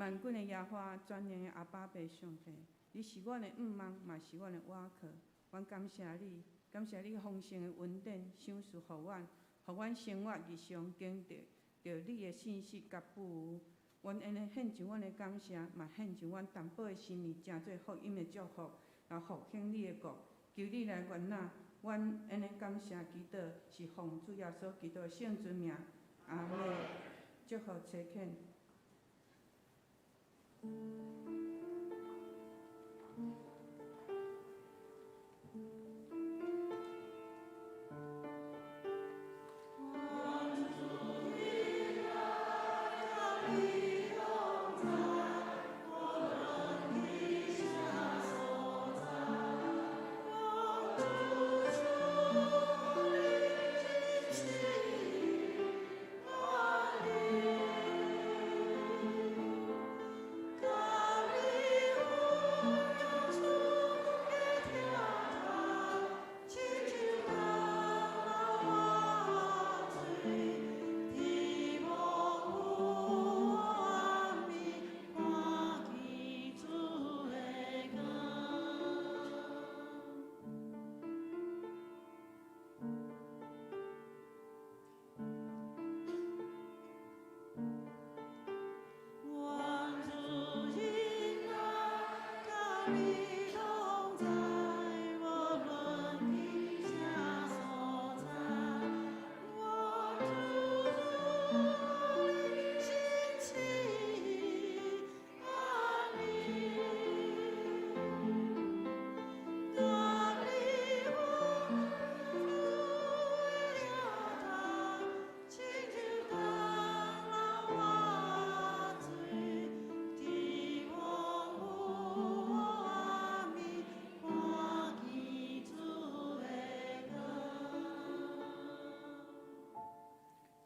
萬軍的耶和華，全能的阿爸父上帝，你是阮的向望，嘛是阮的倚靠。阮感謝你，感謝你豐盛的恩典，賞賜予阮，予阮生活日常經歷著你的信實佮富有。阮按呢獻上阮的感謝，嘛獻上阮淡薄的心意，成做福音的祝福，來復興你的國。求你來悅納，阮按呢感謝祈禱，是奉主耶穌基督的聖尊名，阿們。祝福差遣。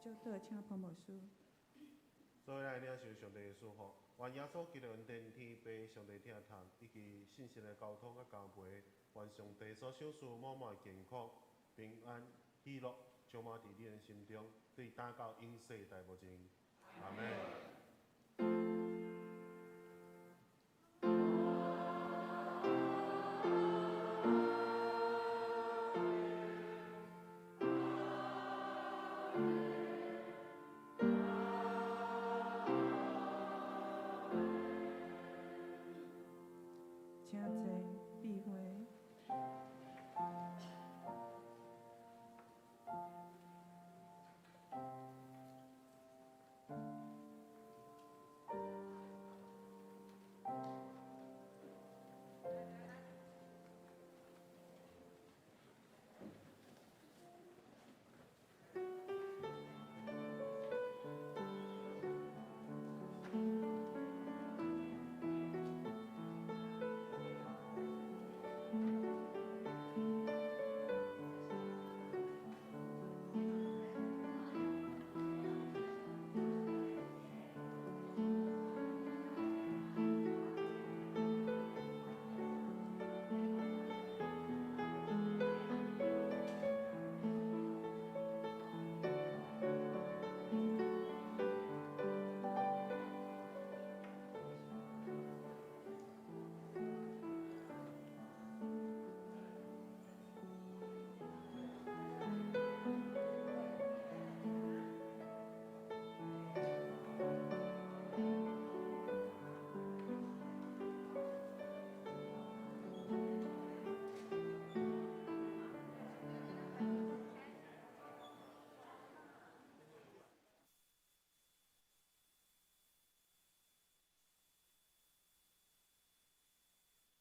祝禱，請潘牧師。所以來領受上帝的祝福，願耶穌基督恩典、天父上帝疼痛，以及聖神的交通佮交陪，願上帝所賞賜滿滿的健康、平安、喜樂，充滿佇你的心中，對今到永世代無盡。阿們。請坐。